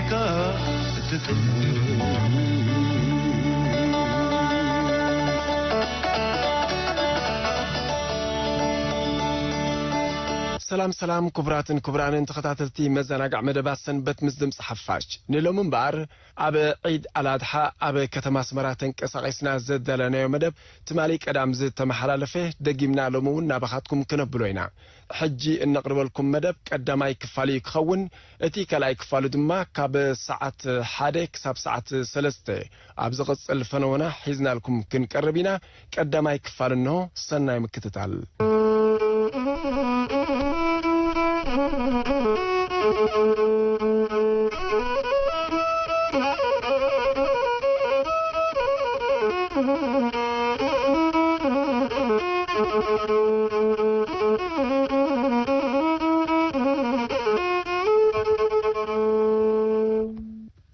ኣፍቃሪርካ እትጥምት። ሰላም ሰላም፣ ክቡራትን ክቡራንን ተኸታተልቲ መዘናግዕ መደባት ሰንበት ምስ ድምፂ ሓፋሽ። ንሎሚ እምበኣር ኣብ ዒድ ኣልኣድሓ ኣብ ከተማ ኣስመራ ተንቀሳቒስና ዘዳለናዮ መደብ ትማሊ ቀዳም ዝተመሓላለፈ ደጊምና ሎሚ እውን ናባኻትኩም ክነብሎ ኢና። ሕጂ እነቕርበልኩም መደብ ቀዳማይ ክፋል እዩ ክኸውን። እቲ ካልኣይ ክፋሉ ድማ ካብ ሰዓት ሓደ ክሳብ ሰዓት ሰለስተ ኣብ ዝቕጽል ፈነወና ሒዝናልኩም ክንቀርብ ኢና። ቀዳማይ ክፋል እንሆ፣ ሰናይ ምክትታል።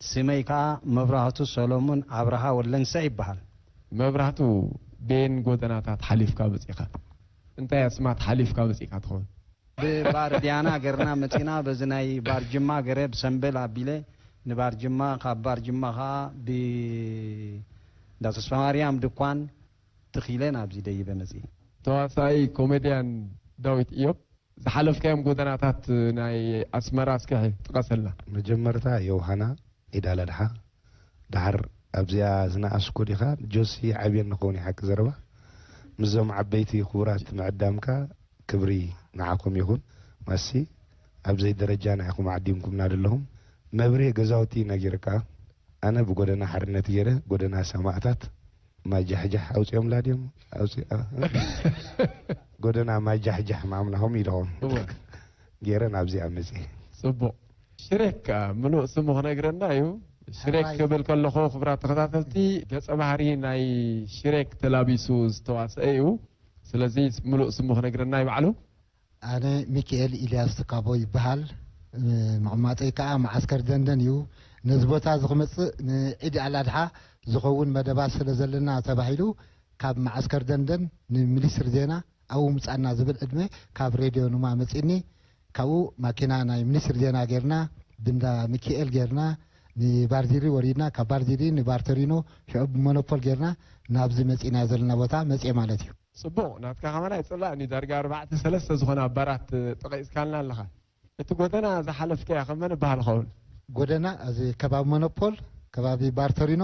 ስመይ ከኣ መብራህቱ ሰሎሙን ኣብርሃ ወለንሰ ይበሃል። መብራህቱ፣ ቤን ጎደናታት ሓሊፍካ መጺኻ? እንታይ ኣስማት ሓሊፍካ መጺኻ ትኸውን? ብባር ዲያና ገርና መጺና፣ በዚ ናይ ባር ጅማ ገረ ብሰምበል ኣቢለ ንባር ጅማ፣ ካብ ባር ጅማ ከኣ ብ-፣ እንዳ ተስፋ ማርያም ድኳን ትኺለ ናብዚ ደይበ መጺእ። ተዋሳኣይ ኮሜድያን ዳዊት ኢዮብ፣ ዝሓለፍካዮም ጎደናታት ናይ ኣስመራ እስኪ ጥቐሰልና። መጀመርታ ዮሃና፣ ዒድ ኣል ኣድሓ። ደሓር ኣብዚኣ ዝነኣስኩ ዲኻ? ጆሲ ዓብየ ንኸውን እዩ ሓቂ ዘረባ። ምስዞም ዓበይቲ ክቡራት ምዕዳምካ ክብሪ ንዓኹም ይኹን። ማሲ ኣብ ዘይደረጃና ኢኹም ዓዲምኩምና ዘለኹም። መብርሂ ገዛውቲ ነጊርካ፣ ኣነ ብጎደና ሓርነት ገይረ፣ ጎደና ሰማእታት ማጃሕጃሕ ኣውፂኦምላ ድዮም? ኣውፂ-፣ ኣ-፣ ጎደና ማጃሕጃሕ ማምናኹም ኢለኹም እወ። ገይረ ናብዚኣ መፅየ። ጽቡቕ። ሽሬክ ከኣ ምሉእ ስሙ ክነግረና እዩ። ሽሬክ ሕራይ። ክብል ከለኹ፣ ክቡራት ተኸታተልቲ፣ ገጸ ባህሪ ናይ ሽሬክ ተላቢሱ ዝተዋስአ እዩ። ስለዚ ምሉእ ስሙ ክነግረና እዩ ባዕሉ። ኣነ ሚኪኤል ኢልያስ ትካቦ ይበሃል። እ፣ መቐማጠይ ከኣ መዓስከር ደንደን እዩ። ነዚ ቦታ እዚ ክመጽእ ንዒድ ኣል ኣድሓ ዝኸውን መደባት ስለ ዘለና ተባሂሉ ካብ መዓስከር ደንደን ንሚኒስትሪ ዜና ኣብኡ ምጻና ዝብል ዕድመ ካብ ሬድዮ ኑማ መጺኒ። ካብኡ ማኪና ናይ ሚኒስትሪ ዜና ጌርና፣ ብንዳ ሚኪኤል ጌርና፣ ንባርዚሪ ወሪድና፣ ካብ ባርዚሪ ንባርተሪኖ፣ ሽዑ ብሞኖፖል ጌርና ናብዚ መጺና ዘለና ቦታ መጽኤ ማለት እዩ። ጽቡቕ፣ ናትካ ከማና ይጽላእኒ፣ ዳርጋ ኣርባዕተ ሰለስተ ዝኾና ባራት ጠቒስካልና ኣለኻ። እቲ ጎደና ዝሓለፍካዮ ከ መን ይበሃል ይኸውን? ጎደና፣ እዚ ከባቢ ሞኖፖል፣ ከባቢ ባርተሪኖ፣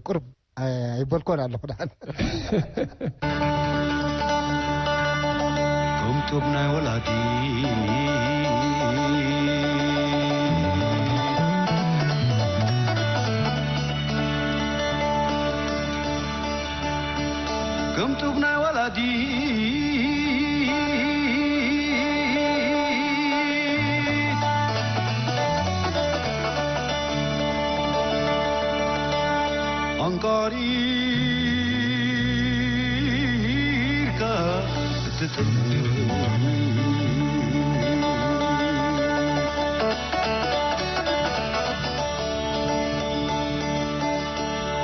ቁርብ ኣይ-፣ ኣይበልኮን ኣለኹ ደሓን። ከም ጡብ ናይ ወላዲ ከም ጡብ ናይ ወላዲት ኣንቃሪርካ እትጥምት።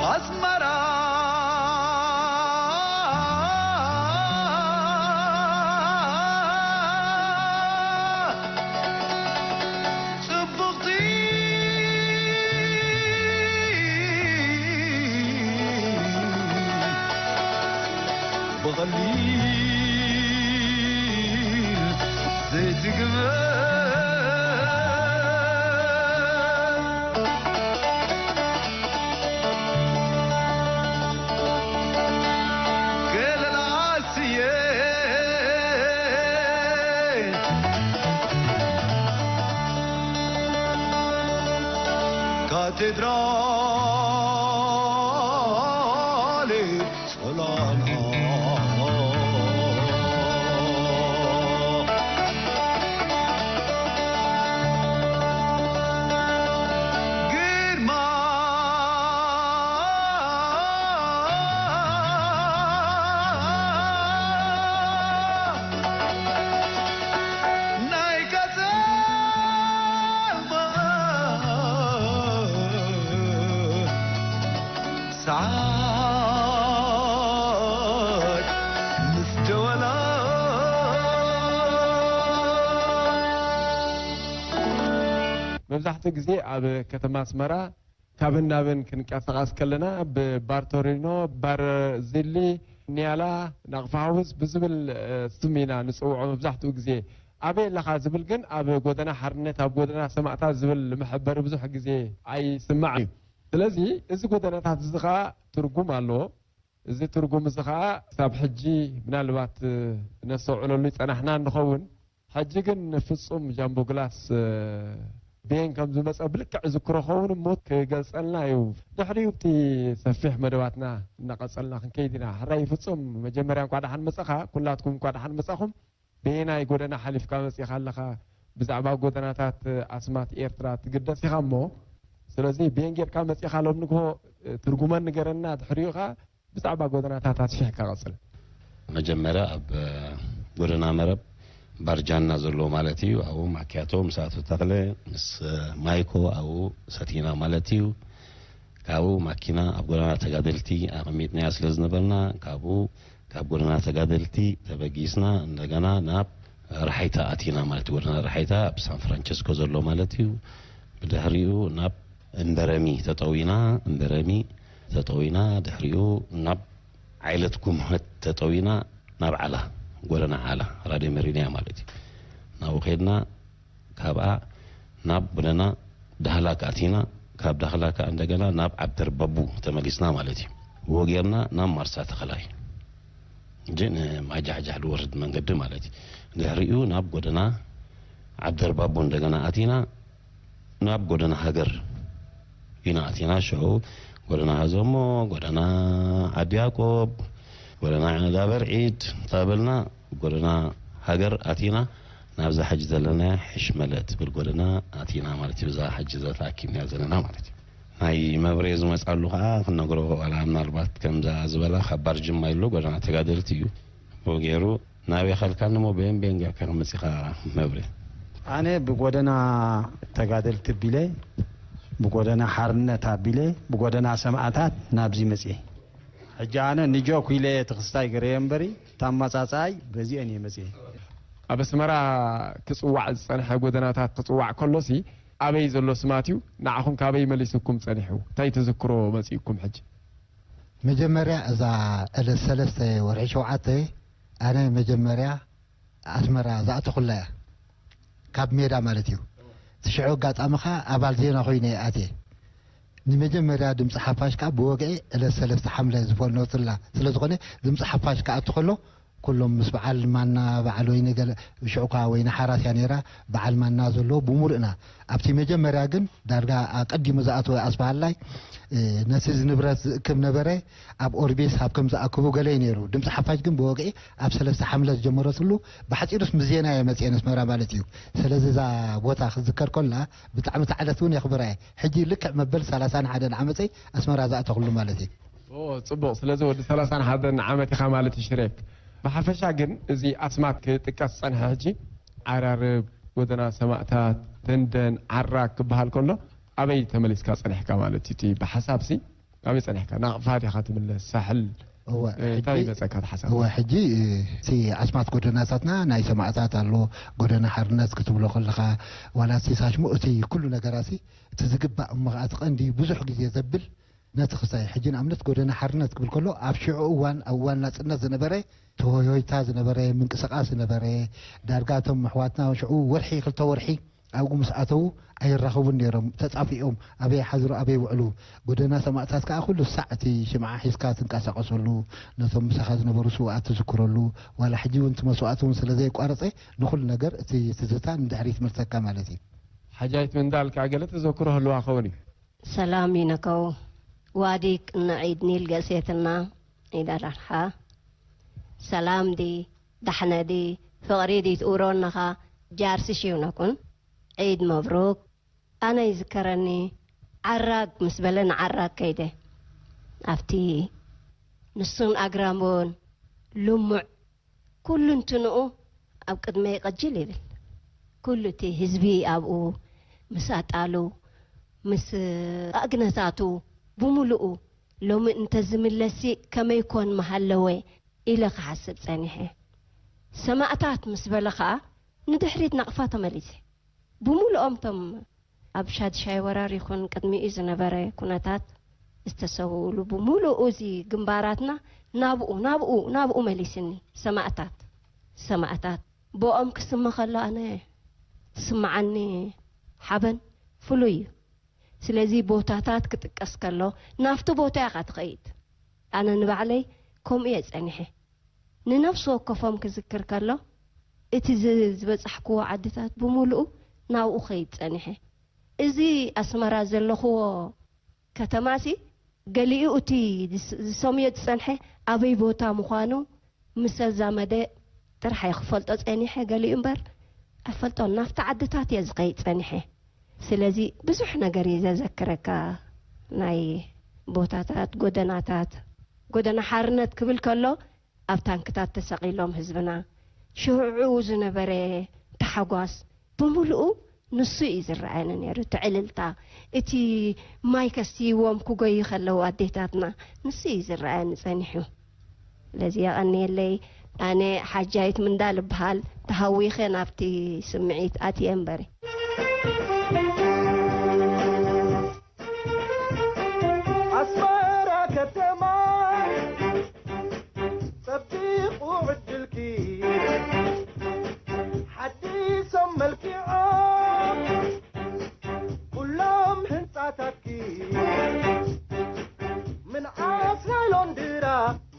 ኣስመራ ጽብቕቲ ብቐሊል ዘይትግመት ገለላ ስየ ካቴድራል ሰላም ግርማ ናይ ከተማ መብዛሕትኡ ግዜ ኣብ ከተማ ኣስመራ ካብን ናብን ክንቀሳቐስ ከለና ብባርቶሪኖ፣ ባርዚሊ፣ ኒያላ፣ ናቕፋ ሃውስ ብዝብል ስም ኢና ንፅውዖ። መብዛሕትኡ ግዜ ኣበይ ኣለኻ ዝብል ግን ኣብ ጎደና ሓርነት፣ ኣብ ጎደና ሰማእታት ዝብል መሐበሪ ብዙሕ ግዜ ኣይስማዕ እዩ። ስለዚ እዚ ጎደናታት እዚ ኸዓ ትርጉም ኣለዎ። እዚ ትርጉም እዚ ኸዓ ክሳብ ሕጂ ምናልባት ነስተውዕለሉ ይጸናሕና እንኸውን። ሕጂ ግን ፍጹም ጃምቦ ግላስ ቤን ከም ዝመጸ ብልክዕ ዝክሮ ኸውን እሞ ክገልጸልና እዩ። ድሕሪኡ እቲ ሰፊሕ መደባትና እናቐጸልና ክንከይድ ኢና። ሕራይ ፍጹም መጀመርያ እንኳ ደሓን መጸኻ፣ ኩላትኩም እንኳ ደሓን መጻኹም። በየናይ ጎደና ሓሊፍካ መጺኻ ኣለኻ? ብዛዕባ ጎደናታት ኣስማት ኤርትራ ትግደስ ኢኻ እሞ፣ ስለዚ በየን ጌርካ መጺኻ ሎም ንግሆ ትርጉመን ንገረና፣ ድሕሪኡ ኸዓ ብዛዕባ ጎደናታት ኣስፊሕካ ቀጽል። መጀመርያ ኣብ ጎደና መረብ ባርጃና ዘሎ ማለት እዩ። ኣብኡ ማኪያቶ ምስ ኣቶ ተኽለ፣ ምስ ማይኮ ኣብኡ ሰቲና ማለት እዩ። ካብኡ ማኪና ኣብ ጎደና ተጋደልቲ ኣቐሚጥናያ ስለ ዝነበርና፣ ካብኡ ካብ ጎደና ተጋደልቲ ተበጊስና እንደገና ናብ ራሓይታ ኣቲና ማለት እዩ። ጎደና ራሓይታ ኣብ ሳን ፍራንቸስኮ ዘሎ ማለት እዩ። ብድሕሪኡ ናብ እንደረሚ ተጠዊና፣ እንደረሚ ተጠዊና፣ ድሕሪኡ ናብ ዓይለት ጉምሕት ተጠዊና፣ ናብ ዓላ፣ ጎደና ዓላ፣ ራድዮ መሪንያ ማለት እዩ። ናብኡ ከይድና፣ ካብኣ ናብ ጎደና ዳህላክ ኣቲና፣ ካብ ዳህላክ እንደገና ናብ ዓብደርባቡ ተመሊስና ማለት እዩ። ብኡ ጌርና ናብ ማርሳ ተኸላይ፣ እንጂ ንማጃሕጃሕ ዝወርድ መንገዲ ማለት እዩ። ድሕሪኡ ናብ ጎደና ዓብደርባቡ እንደገና ኣቲና፣ ናብ ጎደና ሃገር ኢና ኣቲና። ሽዑ ጎደና ሃዘሞ፣ ጎደና ዓዲ ያዕቆብ፣ ጎደና ዳበር ዒድ ተበልና፣ ጎደና ሃገር ኣቲና፣ ናብዛ ሕጂ ዘለና ሕሽመለ ትብል ጎደና ኣቲና ማለት እዩ። እዛ ሕጂ እዛ ተኣኪብና ዘለና ማለት እዩ። ናይ መብሬ ዝመጻሉ ከኣ ክነግሮ፣ ዋላ ምናልባት ከምዛ ዝበላ ካብ ባርጅማ ኢሎ ጎደና ተጋደልቲ እዩ። ብኡ ገይሩ ናበይ ኸልካኒ እሞ በየን በየን ጌርካ ክመጺኻ መብሬ? ኣነ ብጎደና ተጋደልቲ ኣቢለ፣ ብጎደና ሓርነት ኣቢለ፣ ብጎደና ሰማእታት ናብዚ መጽኤ። ሕጂ ኣነ ንጆክ ኢለ እቲ ክስታይ ገረየ እምበሪ፣ ታማጻጻይ በዚአን እየ መጽኤ። ኣብ ኣስመራ ክጽዋዕ ዝጸንሐ ጎደናታት ክጽዋዕ ከሎሲ፣ ኣበይ ዘሎ ስማት እዩ? ንዓኹም ካበይ መሊሱኩም ጸኒሑ? እንታይ ትዝክሮ መጺኡኩም ሕጂ? መጀመርያ እዛ ዕለት ሰለስተ ወርሒ ሸውዓተ፣ ኣነ መጀመርያ ኣስመራ ዝኣተኹላ እያ። ካብ ሜዳ ማለት እዩ። እቲ ሽዑ ኣጋጣሚ ኸኣ ኣባል ዜና ኮይነ እየ ኣትየ። ንመጀመርያ ድምፂ ሓፋሽ ከኣ ብወግዒ ዕለት ሰለስተ ሓምለ ዝፈኖትላ ስለ ዝኾነ፣ ድምፂ ሓፋሽ ክኣቱ ከሎ፣ ኩሎም ምስ በዓል ማና፣ በዓል ወይኒ ገለ፣ ሽዑ ከኣ ወይኒ ሓራስ እያ ነይራ፣ በዓል ማና ዘለዎ ብምሉእና። ኣብቲ መጀመርያ ግን ዳርጋ ኣቀዲሙ ዝኣተወ ኣስበሃላይ፣ እ፣ ነቲ ንብረት ዝእክብ ነበረ፣ ኣብ ኦርቢስ ኣብ ከም ዝኣክቡ ገለ እዩ ነይሩ። ድምፂ ሓፋሽ ግን ብወግዒ ኣብ ሰለስተ ሓምለ ዝጀመረትሉ፣ ብሓጺሩስ ምስ ዜና እየ መጽየ ነስመራ ማለት እዩ። ስለዚ እዛ ቦታ ክዝከር ከላ ብጣዕሚ እታ ዕለት እውን የኽብራ እየ። ሕጂ ልክዕ መበል ሰላሳን ሓደን ዓመተይ ኣስመራ ዝኣተኽሉ ማለት እዩ። ኦ፣ ጽቡቕ። ስለዚ ወዲ ሰላሳን ሓደን ዓመት ኢኻ ማለት እዩ ሽሬክ። ብሓፈሻ ግን እዚ ኣስማት ክጥቀስ ጸንሐ ሕጂ፣ ዓራርብ፣ ጎደና ሰማእታት፣ ደንደን፣ ዓራክ ክበሃል ከሎ ኣበይ ተመሊስካ ጸኒሕካ ማለት እዩ? እቲ ብሓሳብሲ ኣበይ ጸኒሕካ? ናቕፋ ዲኻ ትምለስ? ሳሕል? እወ፣ እ፣ እንታይ ሕጂ፣ ይመጸካ እቲ ሓሳብ? እወ፣ ሕጂ፣ እ፣ እቲ ኣስማት ጎደናታትና ናይ ሰማእታት ኣሎ፣ ጎደና ሓርነት ክትብሎ ከለኻ፣ ዋላ እቲ ሳሽሙ፣ እቲ ኩሉ ነገራሲ፣ እቲ ዝግባእ እሞ ኸኣ እቲ ቀንዲ ብዙሕ ግዜ ዘብል ነቲ ክሳይ ሕጂ ንኣብነት ጎደና ሓርነት ክብል ከሎ ኣብ ሽዑ እዋን፣ ኣብ እዋን ናጽነት ዝነበረ ተሆይሆይታ ዝነበረ፣ ምንቅስቓስ ዝነበረ፣ ዳርጋ እቶም ኣሕዋትና ሽዑ ወርሒ፣ ክልተ ወርሒ ኣብኡ ምስ ኣተዉ ኣይራኸቡን ነይሮም፣ ተጻፊኦም፣ ኣበይ ሓዝሩ፣ ኣበይ ውዕሉ። ጎደና ሰማእታት ከኣ ኩሉ ሳዕ እቲ ሽምዓ ሒዝካ ትንቀሳቐሰሉ፣ ነቶም ምሳኻ ዝነበሩ ስውኣት ትዝክረሉ፣ ዋላ ሕጂ እውን እቲ መስዋእቲ እውን ስለ ዘየቋረጸ፣ ንኹሉ ነገር እቲ ትዝታ ንድሕሪት ይመልሰካ ማለት እዩ። ሓጃይት ምንዳል ከኣ ገለ ተዘክሮ ህልዋ ኸውን እዩ። ሰላም ይነከው ዋዲቅ እነ ዒድ ኒል ገሴትና ኢዳዳርሓ። ሰላም ዲ፣ ዳሕነ ዲ፣ ፍቕሪ ዲ ትኡሮነኻ ጃርሲ ሽውነኩን። ዒድ መብሩክ። ኣነ ይዝከረኒ፣ ዓራግ ምስ በለ ንዓራግ ከይደ። ኣብቲ ንሱን ኣግራሞን ልሙዕ ኩሉ እንትንኡ ኣብ ቅድመይ ቀጅል ይብል። ኩሉ እቲ ህዝቢ ኣብኡ ምስ ኣጣሉ፣ ምስ ኣግነታቱ ብምሉኡ ሎሚ እንተዝምለስሲ ከመይ ኮን ምሃለወ ኢለ ክሓስብ ጸኒሐ። ሰማእታት ምስ በለ ኸኣ ንድሕሪት ናቕፋ ተመሊሰ። ብምሉኦም እቶም ኣብ ሻድሻይ ወራር ይኹን ቅድሚኡ ዝነበረ ኩነታት ዝተሰውኡሉ ብምሉኡ እዚ ግንባራትና ናብኡ፣ ናብኡ፣ ናብኡ መሊስኒ። ሰማእታት፣ ሰማእታት። ብኦም ክስመ ከሎ ኣነ ትስምዓኒ ሓበን ፍሉይ እዩ። ስለዚ ቦታታት ክጥቀስ ከሎ ናብቲ ቦታ ኢኻ ትኸይድ። ኣነ ንባዕለይ ከምኡ እየ ጸኒሐ። ንነፍሲ ወከፎም ክዝክር ከሎ እቲ ዝ-፣ ዝበጻሕክዎ ዓድታት ብምሉኡ ናብኡ ኸይድ ጸኒሐ። እዚ ኣስመራ ዘለኽዎ ከተማሲ ገሊኡ እቲ ዝስ-፣ ዝሰምዮ ዝጸንሐ ኣበይ ቦታ ምዃኑ ምስ ኣዛመደ ጥራሕ እየ ክፈልጦ ጸኒሐ፣ ገሊኡ እምበር ኣይፈልጦን። ናብቲ ዓድታት እየ ዝኸይድ ጸኒሐ። ስለዚ ብዙሕ ነገር እዩ ዘዘክረካ፣ ናይ ቦታታት፣ ጎደናታት። ጎደና ሓርነት ክብል ከሎ ኣብ ታንክታት ተሰቒሎም ህዝብና፣ ሽዑ ዝነበረ ታሕጓስ ብምሉኡ ንሱ እዩ ዝረኣየኒ ነይሩ። እቲ ዕልልታ፣ እቲ ማይ ከስትይዎም ክጎዩ ከለዉ ኣዴታትና፣ ንሱ እዩ ዝረኣየኒ ጸኒሑ። ስለዚ የቐንየለይ። ኣነ ሓጃይት ምንዳል እበሃል። ተሃዊኸ ናብቲ ስምዒት ኣትየ እምበሪ። ኣስመራ ከተማ ጸቢቑ ዕድልኪ ሓዲሶም መልኪዖም ኩሎም ህንጻታትኪ ምንዓስ ናይ ሎንድራ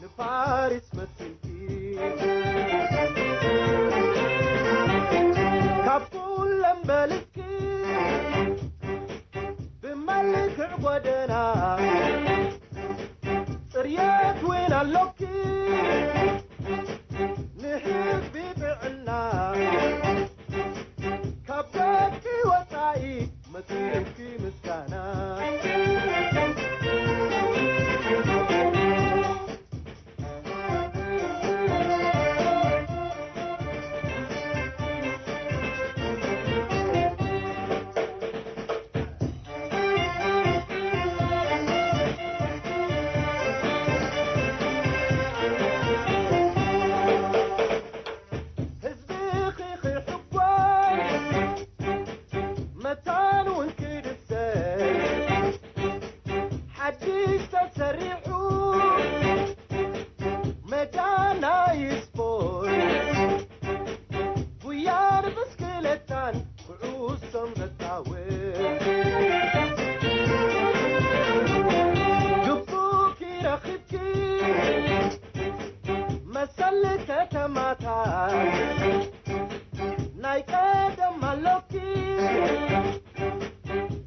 ንፋሪስ መሲልኪ ካብ ኩለን በልጽኪ ብመልክዕ ጎደና ጽርየት እውን ኣሎኪ ንህዝቢ ጥዕና ካብ ደቂ ወጻኢ መጺኡኪ ምስጋና። ህዝብኺ ክሕጎስ መታን እውን ክድሰስ ሓድሽ ተሰሪሑ ሜዳ ናይ ስፖርት ጉያን ብስክሌታን ኩዕሶን ዘጻውት ግቡእኪ ረኺብኪ መሰል ከተማታት ናይ ቀደም ኣሎኪ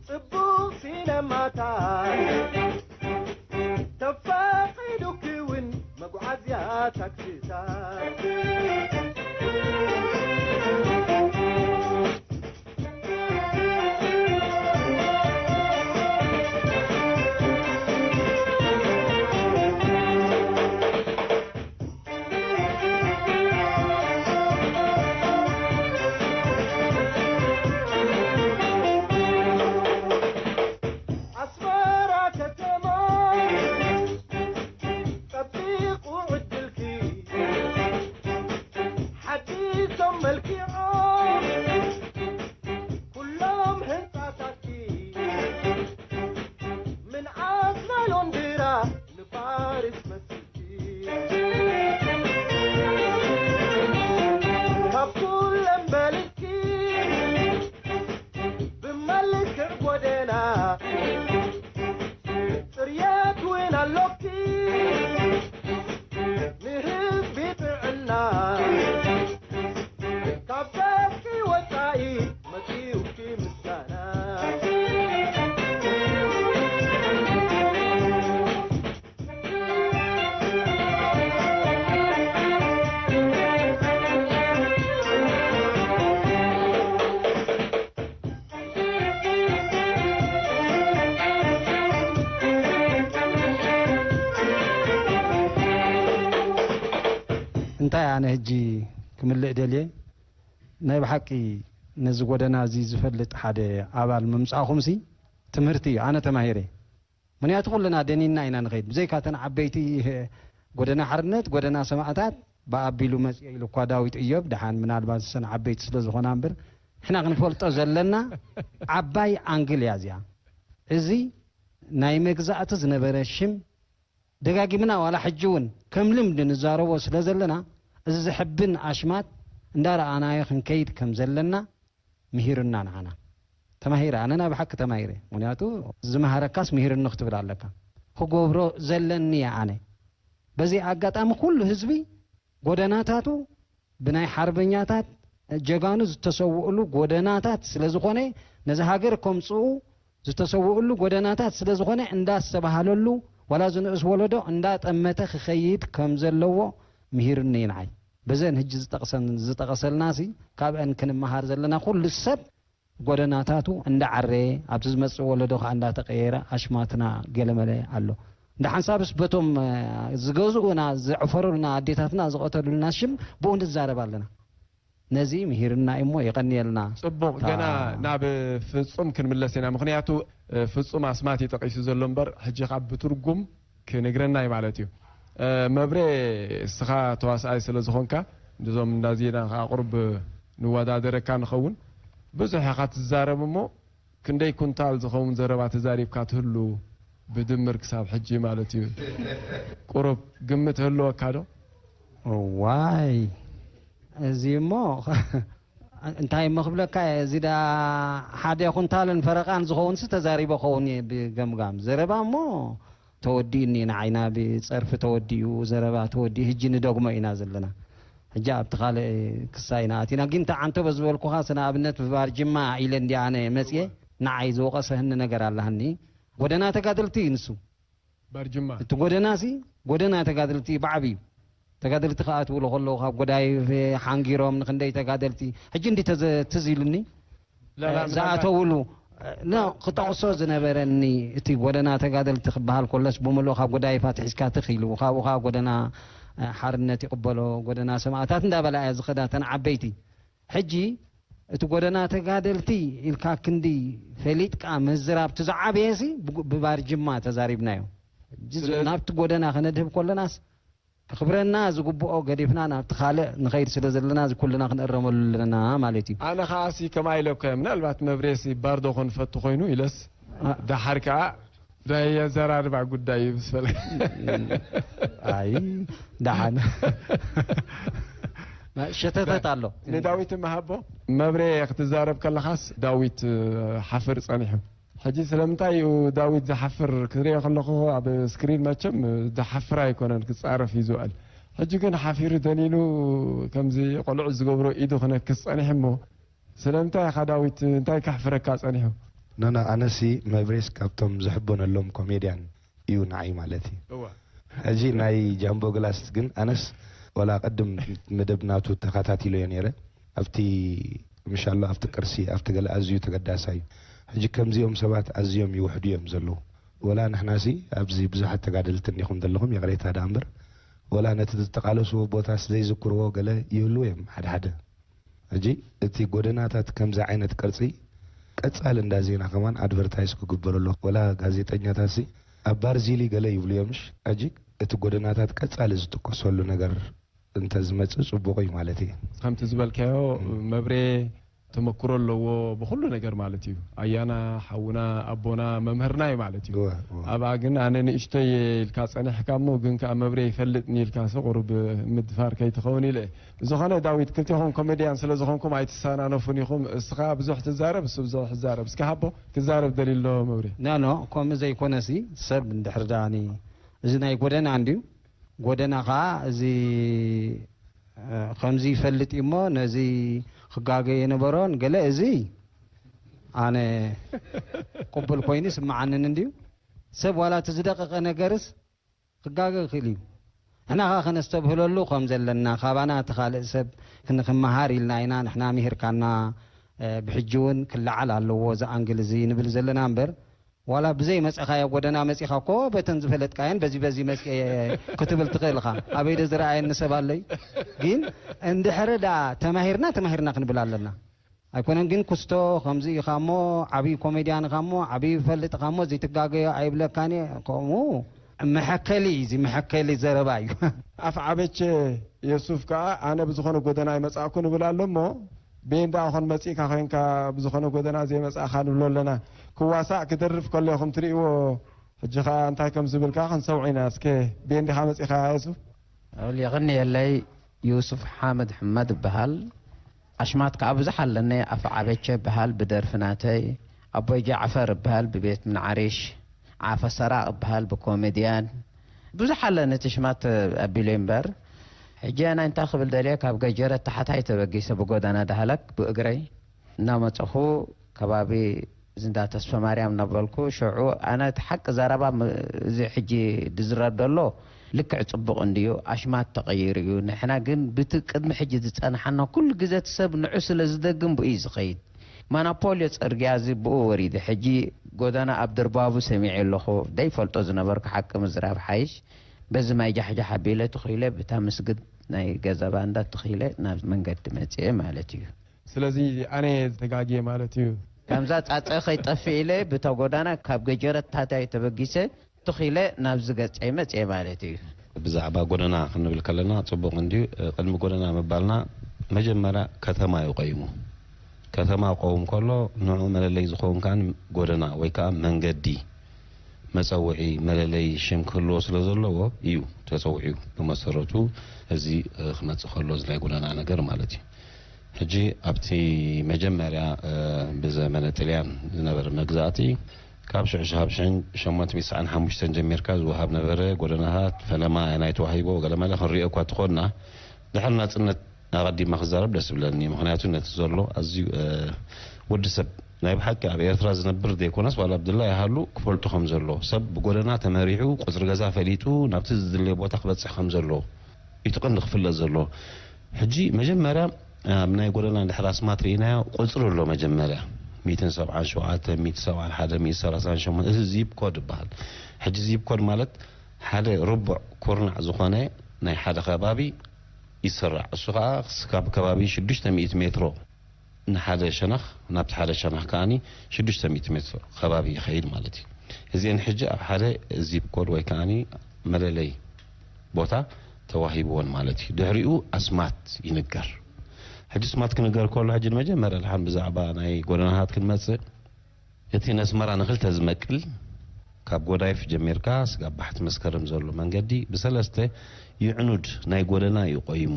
ጽቡቕ ሲነማታት ተፈቒዱኪ እውን መጓዓዝያ ታክሲታት። ኣስመራ ከተማ ጸቢቑ ዕድልኪ ሓዲሶም መልኪዖም ኩሎም ህንጻታትኪ ምንዓስ ናይ ሎንድራ ንፋሪስ መሲልኪ ካብ ኩለን በልጽኪ ብመልክዕ ጎደና ጽርየት እውን ኣሎኪ ንህዝቢ ጥዕና ካብ ደቂ ወጻኢ መጺኡኪ ምስጋና። እንታይ ኣነ ሕጂ ክምልእ ደልየ፣ ናይ ብሓቂ ነዚ ጎደና እዚ ዝፈልጥ ሓደ ኣባል ምምጻእኹምሲ ትምህርቲ እዩ። ኣነ ተማሂረ። ምኽንያቱ ኩልና ደኒና ኢና ንኸይድ። ብዘይካ እተን ዓበይቲ ጎደና ሓርነት፣ ጎደና ሰማእታት ብኣቢሉ መጽዮ ኢሉ እኳ ዳዊት እዮብ፣ ደሓን ምናልባት እሰን ዓበይቲ ስለ ዝኾና እምበር፣ ንሕና ክንፈልጦ ዘለና ዓባይ ኣንግል እያ እዚኣ። እዚ ናይ መግዛእቲ ዝነበረ ሽም ደጋጊምና ዋላ ሕጂ እውን ከም ልምዲ ንዛረቦ ስለ ዘለና፣ እዚ ዘሕብን ኣሽማት እንዳረኣናዮ ክንከይድ ከም ዘለና ምሂርና ንዓና። ተማሂረ፣ ኣነ ናይ ብሓቂ ተማሂረ። ምኽንያቱ ዝመሃረካስ ምሂርኒ ክትብል ኣለካ። ክገብሮ ዘለኒ እየ ኣነ። በዚ ኣጋጣሚ ኩሉ ህዝቢ ጎደናታቱ ብናይ ሓርበኛታት ጀጋኑ ዝተሰውእሉ ጎደናታት ስለ ዝኾነ፣ ነዚ ሃገር ከምጽኡ ዝተሰውእሉ ጎደናታት ስለ ዝኾነ፣ እንዳስተባሃለሉ፣ ዋላ እዚ ንኡስ ወለዶ እንዳጠመተ ክኸይድ ከም ዘለዎ ምሂርኒ እዩ ንዓይ። በዘን ህጂ ዝጠቕሰን ዝጠቐሰልናሲ፣ ካብአን ክንመሃር ዘለና ኩሉ ሰብ ጎደናታቱ እንዳዓረየ፣ ኣብቲ ዝመጽእ ወለዶ ከኣ እንዳተቐየረ ኣሽማትና ገለመለ ኣሎ። እንደ ሓንሳብስ በቶም፣ እ፣ ዝገዝኡና፣ ዘዕፈሩልና፣ ኣዴታትና ዝቐተሉልና ሽም ብኡ ንዛረብ ኣለና። ነዚ ምሂርና እሞ የቐንየልና። ጽቡቕ፣ እታ ገና ናብ ፍጹም ክንምለስ ኢና። ምኽንያቱ፣ እ፣ ፍጹም ኣስማት እዩ ጠቒሱ ዘሎ እምበር፣ ሕጂ ካብ ብትርጉም ክነግረና እዩ ማለት እዩ። እ፣ መብሬ፣ እስኻ ተዋስኣይ ስለ ዝኾንካ፣ ነዞም እንዳዜና ከኣ ቁሩብ ንወዳደረካ ንኸውን። ብዙሕ ኢኻ ትዛረብ እሞ፣ ክንደይ ኩንታል ዝኸውን ዘረባ ተዛሪብካ ትህሉ፣ ብድምር ክሳብ ሕጂ ማለት እዩ? ቁሩብ ግምት ህልወካ ዶ? እዋይ፣ እዚ እሞ እንታይ እሞ ክብለካ እየ፣ እዚ ደኣ ሓደ ኩንታልን ፈረቓን ዝኸውንሲ ተዛሪበ ኸውን እየ ብገምጋም። ዘረባ እሞ ተወዲኡኒ፣ ንዓይና ብጸርፊ ተወዲኡ፣ ዘረባ ተወዲኡ፣ ሕጂ ንደግሞ ኢና ዘለና። ሕጂ ኣብቲ ካልእ ክሳ ኢና ኣቲና። ግን ተዓንተበ ዝበልኩኻ፣ ስነ ኣብነት ብባርጅማ ኢለ እንዲ ኣነ መጽየ፣ ንዓይ ዝወቐሰህኒ ነገር ኣለሃኒ። ጎደና ተጋደልቲ እዩ ንሱ። ባርጅማ። እቲ ጎደናሲ፣ ጎደና ተጋደልቲ ብዓብዩ። ተጋደልቲ ክኣትውሉ ከለዉ፣ ካብ ጎዳይፍ ሓንጊሮም ንክንደይ ተጋደልቲ። ሕጂ እንዲ ተዘ-፣ ትዝ ኢሉኒ። ላላ፣ እ፣ ምናልባት ዝኣተውሉ፣ እ፣ ኖ፣ ክጠቕሶ ዝነበረኒ፣ እቲ ጎደና ተጋደልቲ ክበሃል ከሎስ፣ ብምሉእ ካብ ጎዳይፍ ኣትሒዝካ ትኽ ኢሉ፣ ካብኡ ኸኣ ጎደና፣ እ፣ ሓርነት ይቕበሎ፣ ጎደና ሰማእታት እንዳበላ እያ ዝኸዳ፣ እተን ዓበይቲ። ሕጂ እቲ ጎደና ተጋደልቲ ኢልካ ክንዲ ፈሊጥካ ምዝራብ፣ እቲ ዝዓበየሲ ብጉ-፣ ብባርጅማ ተዛሪብናዮ። ሕጂ ዝ-፣ ስለዚ ናብቲ ጎደና ከነድህብ ከለናስ፣ ክኽብረና ዝግብኦ ገዲፍና ናብቲ ካልእ ንኸይድ ስለ ዘለና፣ እዚ ኩልና ክንእረመሉ ኣለና ማለት እዩ። ኣነ ኸኣሲ ከምኣ ኢለኮ እየ፣ ምናልባት መብሬሲ ባርዶ ኮን ፈቱ ኮይኑ ኢለስ፣ ኣ- ደሓር ከኣ ናይ ኣዘራርባ ጉዳይ እዩ ምስ በለ። ኣይ፣ ደሓን። ሸተተት ኣሎ። ንዳዊት መሃቦ። መብሬ ክትዛረብ ከለኻስ ዳዊት ሓፍር ጸኒሑ። ሕጂ ስለምንታይ እዩ ዳዊት ዝሓፍር? ክሪኦ ከለኹ ኣብ ስክሪን መቸም ዝሓፍር ኣይኮነን፣ ክጻረፍ እዩ ዝውዕል። ሕጂ ግን ሓፊሩ ደኒኑ ከምዚ ቆልዑ ዝገብሮ ኢዱ ክነክስ ጸኒሑ እሞ፣ ስለምንታይ ኢኻ ዳዊት፣ እንታይ ከሕፍረካ ጸኒሑ? ኖኖ፣ ኣነሲ መብሬስ ካብቶም ዝሕበነሎም ኮሜድያን እዩ ንዓይ ማለት እዩ። እወ። ሕጂ ናይ ጃምቦ ግላስ ግን ኣነስ ወላ ቅድም መደብ ናቱ ተኸታቲለዮ ነይረ። ኣብቲ ምሻሎ ኣብቲ ቅርሲ ኣብቲ ገለ ኣዝዩ ተገዳሳይ እዩ። ሕጂ ከምዚኦም ሰባት ኣዝዮም ይውሕዱ እዮም ዘለዉ። ወላ ንሕናሲ ኣብዚ ብዙሓት ተጋደልቲ እንዲኹም ዘለኹም ይቕሬታ ደኣ እምበር ወላ ነቲ ዝተቓለስዎ ቦታስ ዘይዝክርዎ ገለ ይህልዉ እዮም ሓደ ሓደ። ሕጂ እቲ ጎደናታት ከምዚ ዓይነት ቅርጺ ቀጻሊ እንዳ ዜና ከማን ኣድቨርታይዝ ክግበረሉ፣ ወላ ጋዜጠኛታትሲ ኣብ ባርዚሊ ገለ ይብሉ እዮም። እሺ፣ ሕጂ እቲ ጎደናታት ቀጻሊ ዝጥቀሰሉ ነገር እንተ ዝመጽእ ጽቡቕ እዩ ማለት እየ። ከምቲ ዝበልካዮ እም። መብሬ ተመክሮ ኣለዎ ብኹሉ ነገር ማለት እዩ። ኣያና፣ ሓውና፣ ኣቦና፣ መምህርና እዩ ማለት እዩ። እወ፣ እወ። ኣብኣ ግን ኣነ ንእሽቶይ እየ ኢልካ ጸኒሕካ እሞ ግን ከኣ መብሬ ይፈልጥኒ ኢልካ ሲ ቁሩብ ምድፋር ከይትኸውን ኢለ እየ። ብዝኾነ ዳዊት፣ ክልቴኹም ኮሜድያን ስለ ዝኾንኩም ኣይትሰናነፉን ኢኹም። እስኻ ብዙሕ ትዛረብ፣ እሱ ብዙሕ ይዛረብ። እስኪ ሃቦ ክዛረብ ደልዩ ኣሎ መብሬ። ኖ፣ ኖ፣ ከምኡ ዘይኮነሲ ሰብ እንድሕር ደኣኒ እዚ ናይ ጎደና እንድዩ። ጎደና ኸኣ እዚ፣ እ፣ ከምዚ ይፈልጥ እዩ እሞ ነዚ ክጋገ የነበሮን ገለ እዚ ኣነ ቅቡል ኮይኑ ይስምዓንን እንድዩ። ሰብ ዋላ እቲ ዝደቀቐ ነገርስ ክጋገ ይኽእል እዩ። ንሕና ኸኣ ከነስተብህለሉ ከም ዘለና፣ ካባና እቲ ካልእ ሰብ ክንክመሃር ኢልና ኢና ንሕና ምሂርካና፣ እ፣ ብሕጂ እውን ክለዓል ኣለዎ እዚ ኣንግል እዚ ንብል ዘለና እምበር፣ ዋላ ብዘይ መጸኻዮ ጎደና መጺኻ እኮ በተን ዝፈለጥካየን በዚ በዚ መጽኤ ክትብል ትኽእል ኢኻ። ኣበይ ዶ ዝረኣየኒ ሰብ ኣለይ? ግን እንድሕሪ ደኣ ተማሂርና፣ ተማሂርና ክንብል ኣለና። ኣይኮነን ግን ኩስቶ ከምዚ ኢኻ እሞ፣ ዓብዪ ኮሜድያን ኢኻ እሞ፣ ዓብዪ ፈልጥ ኢኻ እሞ፣ ዘይትጋገዮ ኣይብለካን እየ። ከምኡ መሐከሊ እዩ፣ እዚ መሐከሊ ዘረባ እዩ። ኣፍ ዓበቼ የሱፍ ከኣ፣ ኣነ ብዝኾነ ጎደና ኣይመጻእኩን እብል ኣሎ እሞ፣ ቤን ደኣ ኾን መጺእካ ኮይንካ ብዝኾነ ጎደና ዘይመጻእኻ ንብሎ ኣለና። ክዋሳእ ክደርፍ ከሎ ኢኹም ትርእይዎ። ሕጂ ኸኣ እንታይ ከም ዝብል ከኣ ክንሰምዖ ኢና። እስከ ቤን ዲኻ መጺእኻ የሱፍ? ኣውል የቐንየለይ። ዩሱፍ ሓመድ ሕመድ እበሃል። ኣሽማት ከኣ ብዙሕ ኣለኒ። ኣፈ ዓበቸ እበሃል ብደርፊ ናተይ። ኣቦይ ጃዕፈር እበሃል ብቤት ምንዓሪሽ። ዓፈ ሰራቕ እበሃል ብኮሜድያን። ብዙሕ ኣለኒ እቲ ሽማት ኣቢሉ እምበር። ሕጂ ኣነ እንታይ ክብል ደልየ፣ ካብ ገጀረት ታሕታይ ተበጊሰ ብጎደና ዳህለክ ብእግረይ እናመፀኹ ከባቢ ዝንዳ ተስፋ ማርያም እናበልኩ ሽዑ ኣነ እቲ ሓቂ ዘረባ ም-፣ እዚ ሕጂ ድዝረብ ደሎ ልክዕ ጽቡቕ እንድዩ፣ ኣሽማት ተቐይሩ እዩ። ንሕና ግን ብቲ ቅድሚ ሕጂ ዝጸንሓና ኩሉ ግዜ እቲ ሰብ ንዑ ስለ ዝደግም ብኡ እዩ ዝኸይድ። ማናፖልዮ ጽርግያ እዚ ብኡ ወሪዱ። ሕጂ ጎደና ኣብ ድርባቡ ሰሚዐ ኣለኹ። ደይፈልጦ ዝነበርኩ ሓቂ ምዝራብ ሓይሽ። በዚ ማይ ጃሕጃሕ ኣቢለ ትኺለ ብታ ምስግድ ናይ ገዛ ባንዳ ትኺለ ናብ መንገዲ መጽኤ ማለት እዩ። ስለዚ ኣነ ተጋግየ ማለት እዩ። ከምዛ ጻጸ ከይጠፍእ ኢለ ብታ ጎዳና ካብ ገጀረት ታሕታይ ተበጊሰ ትኺለ ናብዚ ገጸይ መጽኤ ማለት እዩ። ብዛዕባ ጎደና ክንብል ከለና ጽቡቕ እንድዩ። ቅድሚ ጎደና ምባልና መጀመርያ ከተማ እዩ ቀይሙ። ከተማ ክቐውም ከሎ ንዕኡ መለለይ ዝኸውን ከኣ ጎደና ወይ ከኣ መንገዲ መጸውዒ መለለይ ሽም ክህልዎ ስለ ዘለዎ እዩ ተጸዊዑ። ብመሰረቱ እዚ ክመጽእ ከሎ እዚ ናይ ጎደና ነገር ማለት እዩ። ሕጂ ኣብቲ መጀመርያ ብዘመነ ጥልያን ዝነበረ መግዛእቲ ካብ ሽዑ ሽሃብ ሽሕን ሸሞንተ ሚእቲ ሰዓን ሓሙሽተን ጀሚርካ ዝወሃብ ነበረ። ጎደናታት ፈለማ ኣየናይ ተዋሂቦ ገለመለ ክንሪኦ እኳ ተኾንና ድሕሪ ናጽነት ኣቐዲማ ክዛረብ ደስ ይብለኒ። ምኽንያቱ ነቲ ዘሎ ኣዝዩ ወዲ ሰብ ናይ ብሓቂ ኣብ ኤርትራ ዝነብር ዘይኮነስ ዋላ ኣብ ድላ ይሃሉ ክፈልጦ ከም ዘሎ ሰብ ብጎደና ተመሪሑ ቁጽሪ ገዛ ፈሊጡ ናብቲ ዝድለየ ቦታ ክበጽሕ ከም ዘሎ እቲ ቀንዲ ክፍለጥ ዘሎ። ሕጂ መጀመርያ ኣብ ናይ ጎደና እንድሕር ኣስማት ርኢናዮ ቁጽሪ ኣሎ መጀመርያ ሚእትን ሰብዓን ሸውዓተ፣ ሚእቲ ሰብዓን ሓደ፣ ሚእቲ ሰላሳን ሸሞንተ፣ እዚ ዚፕ ኮድ ይበሃል። ሕጂ ዚፕ ኮድ ማለት ሓደ ርቡዕ ኩርናዕ ዝኾነ ናይ ሓደ ከባቢ ይስራዕ። እሱ ኸዓ ስካብ ከባቢ ሽዱሽተ ሚእቲ ሜትሮ ንሓደ ሸነኽ ናብቲ ሓደ ሸነኽ ከዓኒ ሽዱሽተ ሚእቲ ሜትሮ ከባቢ ይኸይድ ማለት እዩ። እዚአን ሕጂ ኣብ ሓደ ዚፕ ኮድ ወይ ከዓኒ መለለይ ቦታ ተዋሂብወን ማለት እዩ። ድሕሪኡ ኣስማት ይንገር። ሕጂ ኣስማት ክንገር ከሎ ሕጂ ንመጀመርያ ድሓን ብዛዕባ ናይ ጎደናታት ክንመጽእ እቲ ነስመራ ንክልተ ዝመቅል ካብ ጎዳይፍ ጀሚርካ ስጋብ ባሕቲ መስከረም ዘሎ መንገዲ ብሰለስተ ይዕኑድ ናይ ጎደና እዩ ቆይሙ።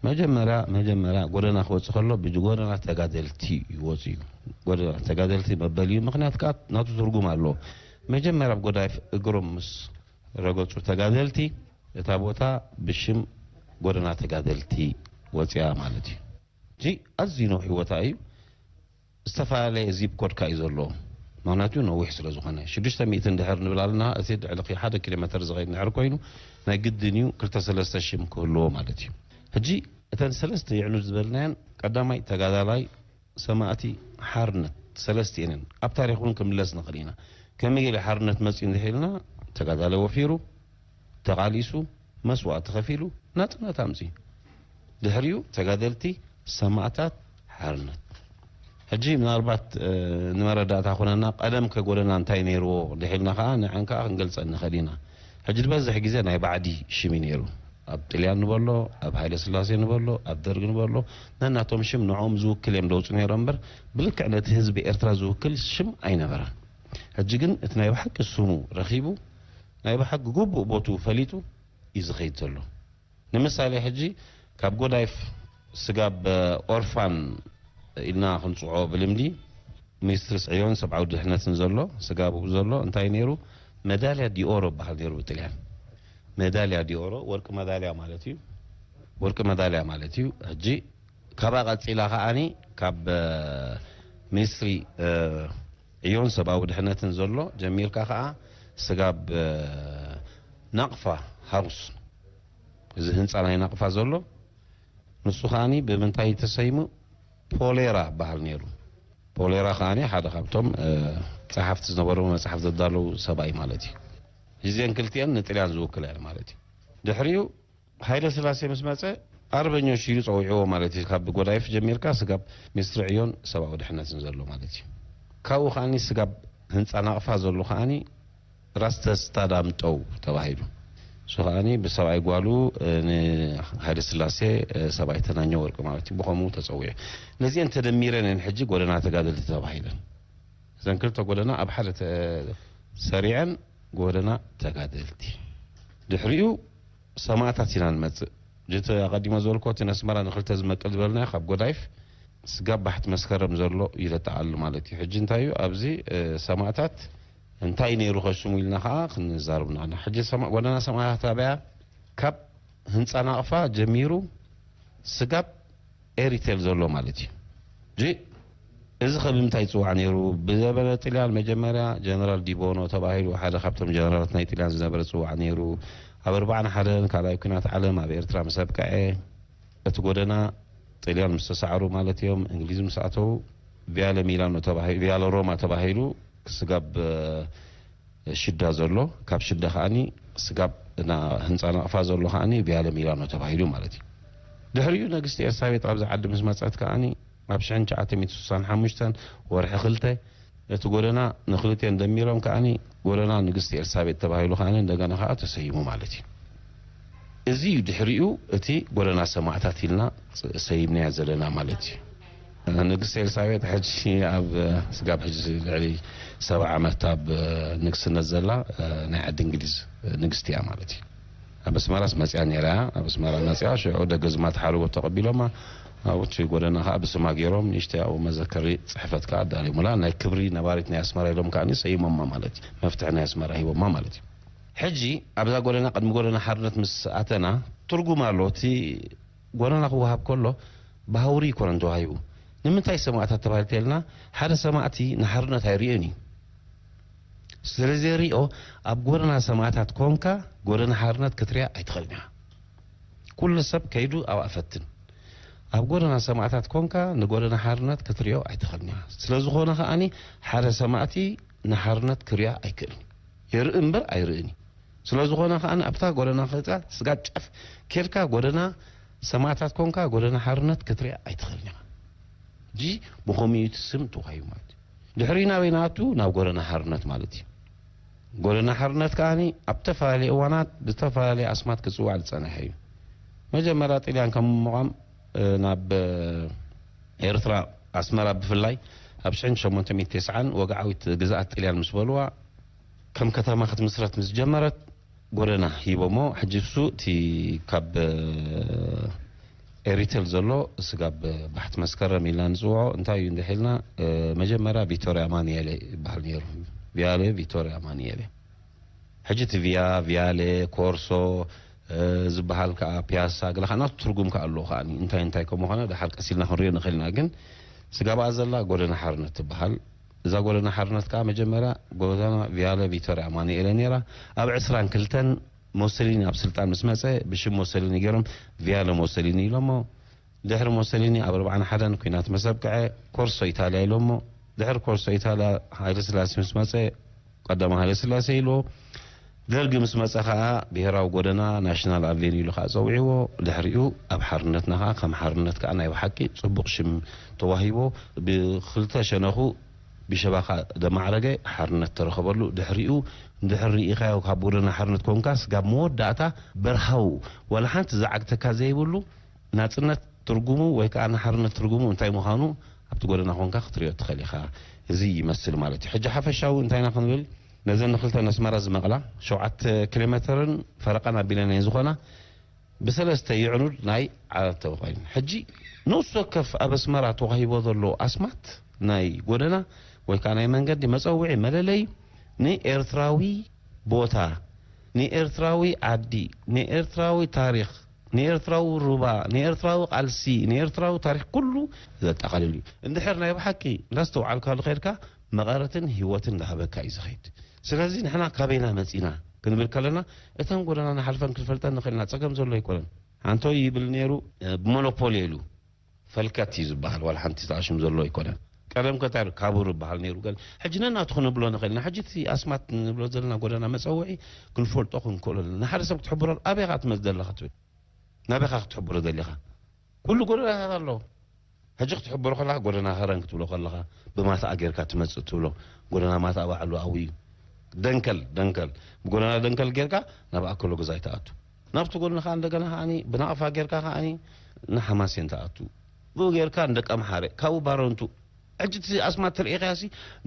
መጀመርያ መጀመርያ ጎደና ክወፅእ ከሎ ብጎደና ተጋደልቲ ይወፁ እዩ። ጎደና ተጋደልቲ መበል እዩ። ምክንያት ከዓ ናቱ ትርጉም ኣለዎ። መጀመርያ ኣብ ጎዳይፍ እግሮም ምስ ረገፁ ተጋደልቲ እታ ቦታ ብሽም ጎደና ተጋደልቲ ወፅያ ማለት እዩ። እዚ ኣዝዩ ነዊሕ ቦታ እዩ። ዝተፈላለየ ዚፕ ኮድ ከኣ እዩ ዘለዎ። ምኽንያቱ ነዊሕ ስለ ዝኾነ ሽዱሽተ ሚእቲ እንድሕር ንብል ኣለና፣ እቲ ልዕሊ ሓደ ኪሎ ሜትር ዝኸይድ እንድሕር ኮይኑ ናይ ግድን እዩ ክልተ ሰለስተ ሽም ክህልዎ ማለት እዩ። ሕጂ እተን ሰለስተ ይዕኑድ ዝበልናየን ቀዳማይ ተጋዳላይ ሰማእቲ ሓርነት ሰለስቲኤንን ኣብ ታሪኽ እውን ክምለስ ንኽእል ኢና። ከመይ ገለ ሓርነት መፅኡ እንድሕር ኢልና ተጋዳላይ ወፊሩ ተቓሊሱ መስዋእቲ ከፊሉ ናፅነት ኣምፅኡ። ድሕሪኡ ተጋደልቲ ሰማእታት ሓርነት። ሕጂ ምናልባት ንመረዳእታ ኮነና ቀደም ከጎደና እንታይ ነይርዎ ድሒልና ከዓ ንዐን ከዓ ክንገልፀን ንኽእል ኢና። ሕጂ ዝበዝሕ ግዜ ናይ ባዕዲ ሽም እዩ ነይሩ። ኣብ ጥልያን ንበሎ፣ ኣብ ሃይለ ስላሴ ንበሎ፣ ኣብ ደርግ ንበሎ ነናቶም ሽም ንዕኦም ዝውክል እዮም ደውፁ ነይሮም እምበር ብልክዕ ነቲ ህዝቢ ኤርትራ ዝውክል ሽም ኣይነበረን። ሕጂ ግን እቲ ናይ ብሓቂ ስሙ ረኺቡ ናይ ብሓቂ ግቡእ ቦትኡ ፈሊጡ እዩ ዝኸይድ ዘሎ። ንምሳሌ ሕጂ ካብ ጎዳይፍ ስጋብ ኦርፋን ኢልና ክንፅዖ ብልምዲ ሚኒስትሪ ስዕዮን ሰብዓዊ ድሕነትን ዘሎ ስጋብ ኣብኡ ዘሎ እንታይ ነይሩ? መዳልያ ዲኦሮ በሃል ነይሩ ብጥልያን። መዳልያ ዲኦሮ ወርቂ መዳልያ ማለት እዩ። ወርቂ መዳልያ ማለት እዩ። ሕጂ ካብኣ ቀፂላ ከዓኒ ካብ ሚኒስትሪ ዕዮን ሰብኣዊ ድሕነትን ዘሎ ጀሚርካ ከዓ ስጋብ ናቕፋ ሃውስ እዚ ህንፃ ናይ ናቕፋ ዘሎ ንሱ ከዓኒ ብምንታይ ተሰይሙ ፖሌራ በሃል ነይሩ። ፖሌራ ከዓኒ ሓደ ካብቶም ፀሓፍቲ ዝነበሩ መፅሓፍ ዘዳለዉ ሰብኣይ ማለት እዩ። እዚአን ክልቲአን ንጥልያን ዝውክላ እየን ማለት እዩ። ድሕሪኡ ሃይለ ስላሴ ምስ መጸ ኣርበኞች ኢሉ ጸዊዕዎ ማለት እዩ። ካብ ጎዳይፍ ጀሚርካ ስጋብ ሚኒስትሪ ዕዮን ሰብኣዊ ድሕነትን ዘሎ ማለት እዩ። ካብኡ ከዓኒ ስጋብ ህንፃ ናቕፋ ዘሎ ከዓኒ ራስ ተስታ ዳምጠው ተባሂሉ። እሱ ከዓኒ ብሰብኣይ ጓሉ፣ እ፣ ንሃይለ ስላሴ፣ እ፣ ሰብኣይ ተናኘ ወርቂ ማለት እዩ፣ ብኸምኡ ተጸዊዑ። ነዚአን ተደሚረን እየን ሕጂ ጎደና ተጋደልቲ ተባሂለን። እዘን ክልተ ጎደና ኣብ ሓደ ተሰሪዐን ጎደና ተጋደልቲ። ድሕሪኡ ሰማእታት ኢና ንመጽእ። ጅት ኣቐዲሞ ዝበልኮ እቲ ነስመራ ንክልተ ዝመቅል ዝበልናዮ ካብ ጎዳይፍ ስጋብ ባሕቲ መስከረም ዘሎ ይለጠዓሉ ማለት እዩ። ሕጂ እንታይ እዩ ኣብዚ፣ እ፣ ሰማእታት እንታይ ነይሩ ከሽሙ ኢልና ከዓ ክንዛረብ ንዓና። ሕጂ ሰማ-፣ ጎደና ሰማእታት ኣበያ ካብ ህንፃ ናቕፋ ጀሚሩ ስጋብ ኤሪቴል ዘሎ ማለት እዩ። ሕጂ እዚ ከ ብምንታይ ይፅዋዕ ነይሩ? ብዘበነ ጥልያን መጀመርያ ጀነራል ዲቦኖ ተባሂሉ ሓደ ካብቶም ጀነራላት ናይ ጥልያን ዝነበረ ዝፅዋዕ ነይሩ። ኣብ ኣርባዓን ሓደን ካልኣይ ኩናት ዓለም ኣብ ኤርትራ ምስ ኣብቅዐ እቲ ጎደና ጥልያን ምስ ተሳዕሩ ማለት እዮም፣ እንግሊዝ ምስ ኣተዉ ቪያለ ሚላኖ ተባሂ-፣ ቪያለ ሮማ ተባሂሉ ክስጋብ፣ እ፣ ሽዳ ዘሎ፣ ካብ ሽዳ ከዓኒ ስጋብ ና-፣ ህንፃ ናቕፋ ዘሎ ከዓኒ ቪያለ ሚላኖ ተባሂሉ ማለት እዩ። ድሕሪኡ ንግስቲ ኤልሳቤጥ ኣብዚ ዓዲ ምስ መፀት ከዓኒ ኣብ ሽሕን ትሽዓተ ሚእቲ ስሳን ሓሙሽተን ወርሒ ክልተ እቲ ጎደና ንክልቲኦን ደሚሮም ከዓኒ ጎደና ንግስቲ ኤልሳቤጥ ተባሂሉ ከዓኒ እንደገና ከዓ ተሰይሙ ማለት እዩ። እዚ እዩ ድሕሪኡ እቲ ጎደና ሰማእታት ኢልና ሰይምናያ ዘለና ማለት እዩ። ንግስቲ ኤልሳቤጥ ሕጂ ኣብ ስጋብ ሕጂ ልዕሊ ሰብዓ ዓመት ኣብ ንግስነት ዘላ ናይ ዓዲ እንግሊዝ ንግስቲ እያ ማለት እዩ። ኣብ ኣስመራስ መፅያ ነይራ እያ። ኣብ ኣስመራ መፅያ ሽዑ ደገ ዝማት ሓረጎት ተቐቢሎማ። ኣብቲ ጎደና ከዓ ብስማ ገይሮም ንእሽተይ ኣብኡ መዘከሪ ፅሕፈት ከዓ ኣዳልዮምላ። ናይ ክብሪ ነባሪት ናይ ኣስመራ ኢሎም ከዓ ሰይሞማ ማለት እዩ። መፍትሒ ናይ ኣስመራ ሂቦማ ማለት እዩ። ሕጂ ኣብዛ ጎደና ቅድሚ ጎደና ሓርነት ምስ ኣተና ትርጉም ኣሎ። እቲ ጎደና ክወሃብ ከሎ ብሃውሪ ይኮነን ተዋሂቡ። ንምንታይ ሰማእታት ተባሂሉ ተልና ሓደ ሰማእቲ ንሓርነት ኣይርእዮን እዩ። ስለ ዘይሪኦ ኣብ ጎደና ሰማእታት ኮንካ ጎደና ሓርነት ክትሪያ ኣይትኽእልን ኢኻ። ኩሉ ሰብ ከይዱ ኣብኣ ፈትን። ኣብ ጎደና ሰማእታት ኮንካ ንጎደና ሓርነት ክትሪኦ ኣይትኽእልን ኢኻ። ስለ ዝኾነ ከኣኒ ሓደ ሰማእቲ ንሓርነት ክሪኣ ኣይክእልን። የርኢ እምበር ኣይርእን እዩ። ስለ ዝኾነ ከኣ ኣብታ ጎደና ከጻ ስጋብ ጫፍ ኬድካ ጎደና ሰማእታት ኮንካ ጎደና ሓርነት ክትሪኣ ኣይትኽእልን ኢኻ። እዚ ብኸምኡ እዩ እቲ ስም ተዋሂቡ ማለት እዩ። ድሕሪ ናበይ ንኣቱ? ናብ ጎደና ሓርነት ማለት እዩ። ጎደና ሓርነት ከኣ ኣብ ዝተፈላለዩ እዋናት ብዝተፈላለየ ኣስማት ክጽዋዕ ዝጸንሐ እዩ። መጀመርያ ጥልያን ከም ምቋም፣ እ፣ ናብ፣ እ፣ ኤርትራ ኣስመራ ብፍላይ ኣብ ሽሕን ሸሞንተ ሚእቲ ተስዓን ወግዓዊት ግዝኣት ጥልያን ምስ በልዋ ከም ከተማ ክትምስረት ምስ ጀመረት ጎደና ሂቦሞ። ሕጂ እሱ እቲ ካብ ኤሪተል ዘሎ ስጋብ ባሕቲ መስከረም ኢልና ንፅውዖ እንታይ እዩ እንድሕልና፣ መጀመርያ ቪቶርያ ኣማኑኤለ ይበሃል ነይሩ። ቪያለ ቪቶርያ ኣማኑኤለ። ሕጂ እቲ ቪያ፣ ቪያለ፣ ኮርሶ ዝበሃል ከዓ ፒያሳ ገለ ከዓ ናቱ ትርጉም ከዓ ኣለዎ ከዓ እንታይ እንታይ ከም ምዃነ ድሓር ቀሲልና ክንሪኦ ንኽእል ኢና። ግን ስጋብ ኣብኣ ዘላ ጎደና ሓርነት ትበሃል። እዛ ጎደና ሓርነት ከዓ መጀመርያ ጎደና ቪያለ ቪቶርያ ኣማኑኤለ ነይራ። ኣብ ዕስራን ክልተን ሞሰሊኒ ኣብ ስልጣን ምስ መፀ ብሽም ሞሰሊኒ ገይሮም ቪያለ ሞሰሊኒ ኢሎሞ። ድሕሪ ሞሰሊኒ ኣብ ኣርባዓን ሓደን ኩናት ምስ ኣብቅዐ ኮርሶ ኢታልያ ኢሎሞ። ድሕሪ ኮርሶ ኢታልያ ሃይለ ስላሴ ምስ መፀ ቀዳማዊ ሃይለ ስላሴ ኢልዎ። ደርጊ ምስ መፀ ከዓ ብሄራዊ ጎደና ናሽናል ኣቬኒ ኢሉ ከዓ ፀዊዕዎ። ድሕሪኡ ኣብ ሓርነትና ከዓ ከም ሓርነት ከዓ ናይ ብሓቂ ፅቡቕ ሽም ተዋሂቦ። ብክልተ ሸነኹ ብሸባኻ ደማዕረገ ሓርነት ተረኸበሉ። ድሕሪኡ እንድሕር ርኢኻዮ ካብ ጎደና ሓርነት ኮንካስ ጋብ መወዳእታ በርሃው ዋላ ሓንቲ ዝዓግተካ ዘይብሉ ናጽነት ትርጉሙ ወይ ከዓ ንሓርነት ትርጉሙ እንታይ ምዃኑ ኣብቲ ጎደና ኮንካ ክትሪኦ ትኽእል ኢኻ። እዚ ይመስል ማለት እዩ። ሕጂ ሓፈሻዊ እንታይ ኢና ክንብል? ነዘን ንክልተ ነስመራ ዝመቕላ ሸውዓተ ኪሎ ሜተርን ፈረቓን ኣቢለን እየን ዝኾና ብሰለስተ ይዕኑድ ናይ ዓራት ተባሂሉ። ሕጂ ንሱ ወከፍ ኣብ ኣስመራ ተዋሂቦ ዘሎ ኣስማት ናይ ጎደና ወይ ከዓ ናይ መንገዲ መጸውዒ መለለዩ ንኤርትራዊ ቦታ፣ ንኤርትራዊ ዓዲ፣ ንኤርትራዊ ታሪኽ፣ ንኤርትራዊ ሩባ፣ ንኤርትራዊ ቃልሲ፣ ንኤርትራዊ ታሪኽ ኩሉ ዘጠቓልል እዩ። እንድሕር ናይ ብሓቂ እንዳስተውዓልካሉ ከይድካ መቐረትን ህይወትን እንዳሃበካ እዩ ዝኸይድ። ስለዚ ንሕና ካበይና መጺና ክንብል ከለና እተን ጎደና ንሓልፈን ክንፈልጠን ንኽእልና ጸገም ዘሎ ኣይኮነን። ሓንቶ ይብል ነይሩ፣ እ፣ ብሞኖፖል ኢሉ ፈልከት እዩ ዝበሃል፣ ዋላ ሓንቲ ተኣሽም ዘሎ ኣይኮነን። ቀደም ከ እንታይ ካብር ይበሃል ነይሩ። ገለ ሕጂ ነናቱ ክንብሎ ንኽእል ኢና። ሕጂ እቲ ኣስማት ንብሎ ዘለና ጎደና መጸውዒ ክንፈልጦ ክንክእሎ ኣለና። ንሓደ ሰብ ክትሕብሮ ኣበይ ኢኻ ትመጽእ ዘለኻ ትብል? ናበይ ኢኻ ክትሕብሮ ደሊኻ? ኩሉ ጎደናታት ኣሎ። ሕጂ ክትሕብሮ ከለኻ ጎደና ከረን ክትብሎ ከለኻ ብማትኣ ጌርካ ትመጽእ ትብሎ። ጎደና ማትኣ ባዕሉ ኣብኡ እዩ። ደንከል ደንከል፣ ብጎደና ደንከል ጌርካ ናብ ኣከሎ ገዛይ ትኣቱ። ናብቲ ጎድኒ ከኣ እንደገና ከኣኒ ብናቕፋ ጌርካ ከኣኒ ንሓማሴን ትኣቱ። ብኡ ጌርካ ንደቀምሓረ፣ ካብኡ ባረንቱ። ሕጂ እቲ ኣስማት ተርኢኻሲ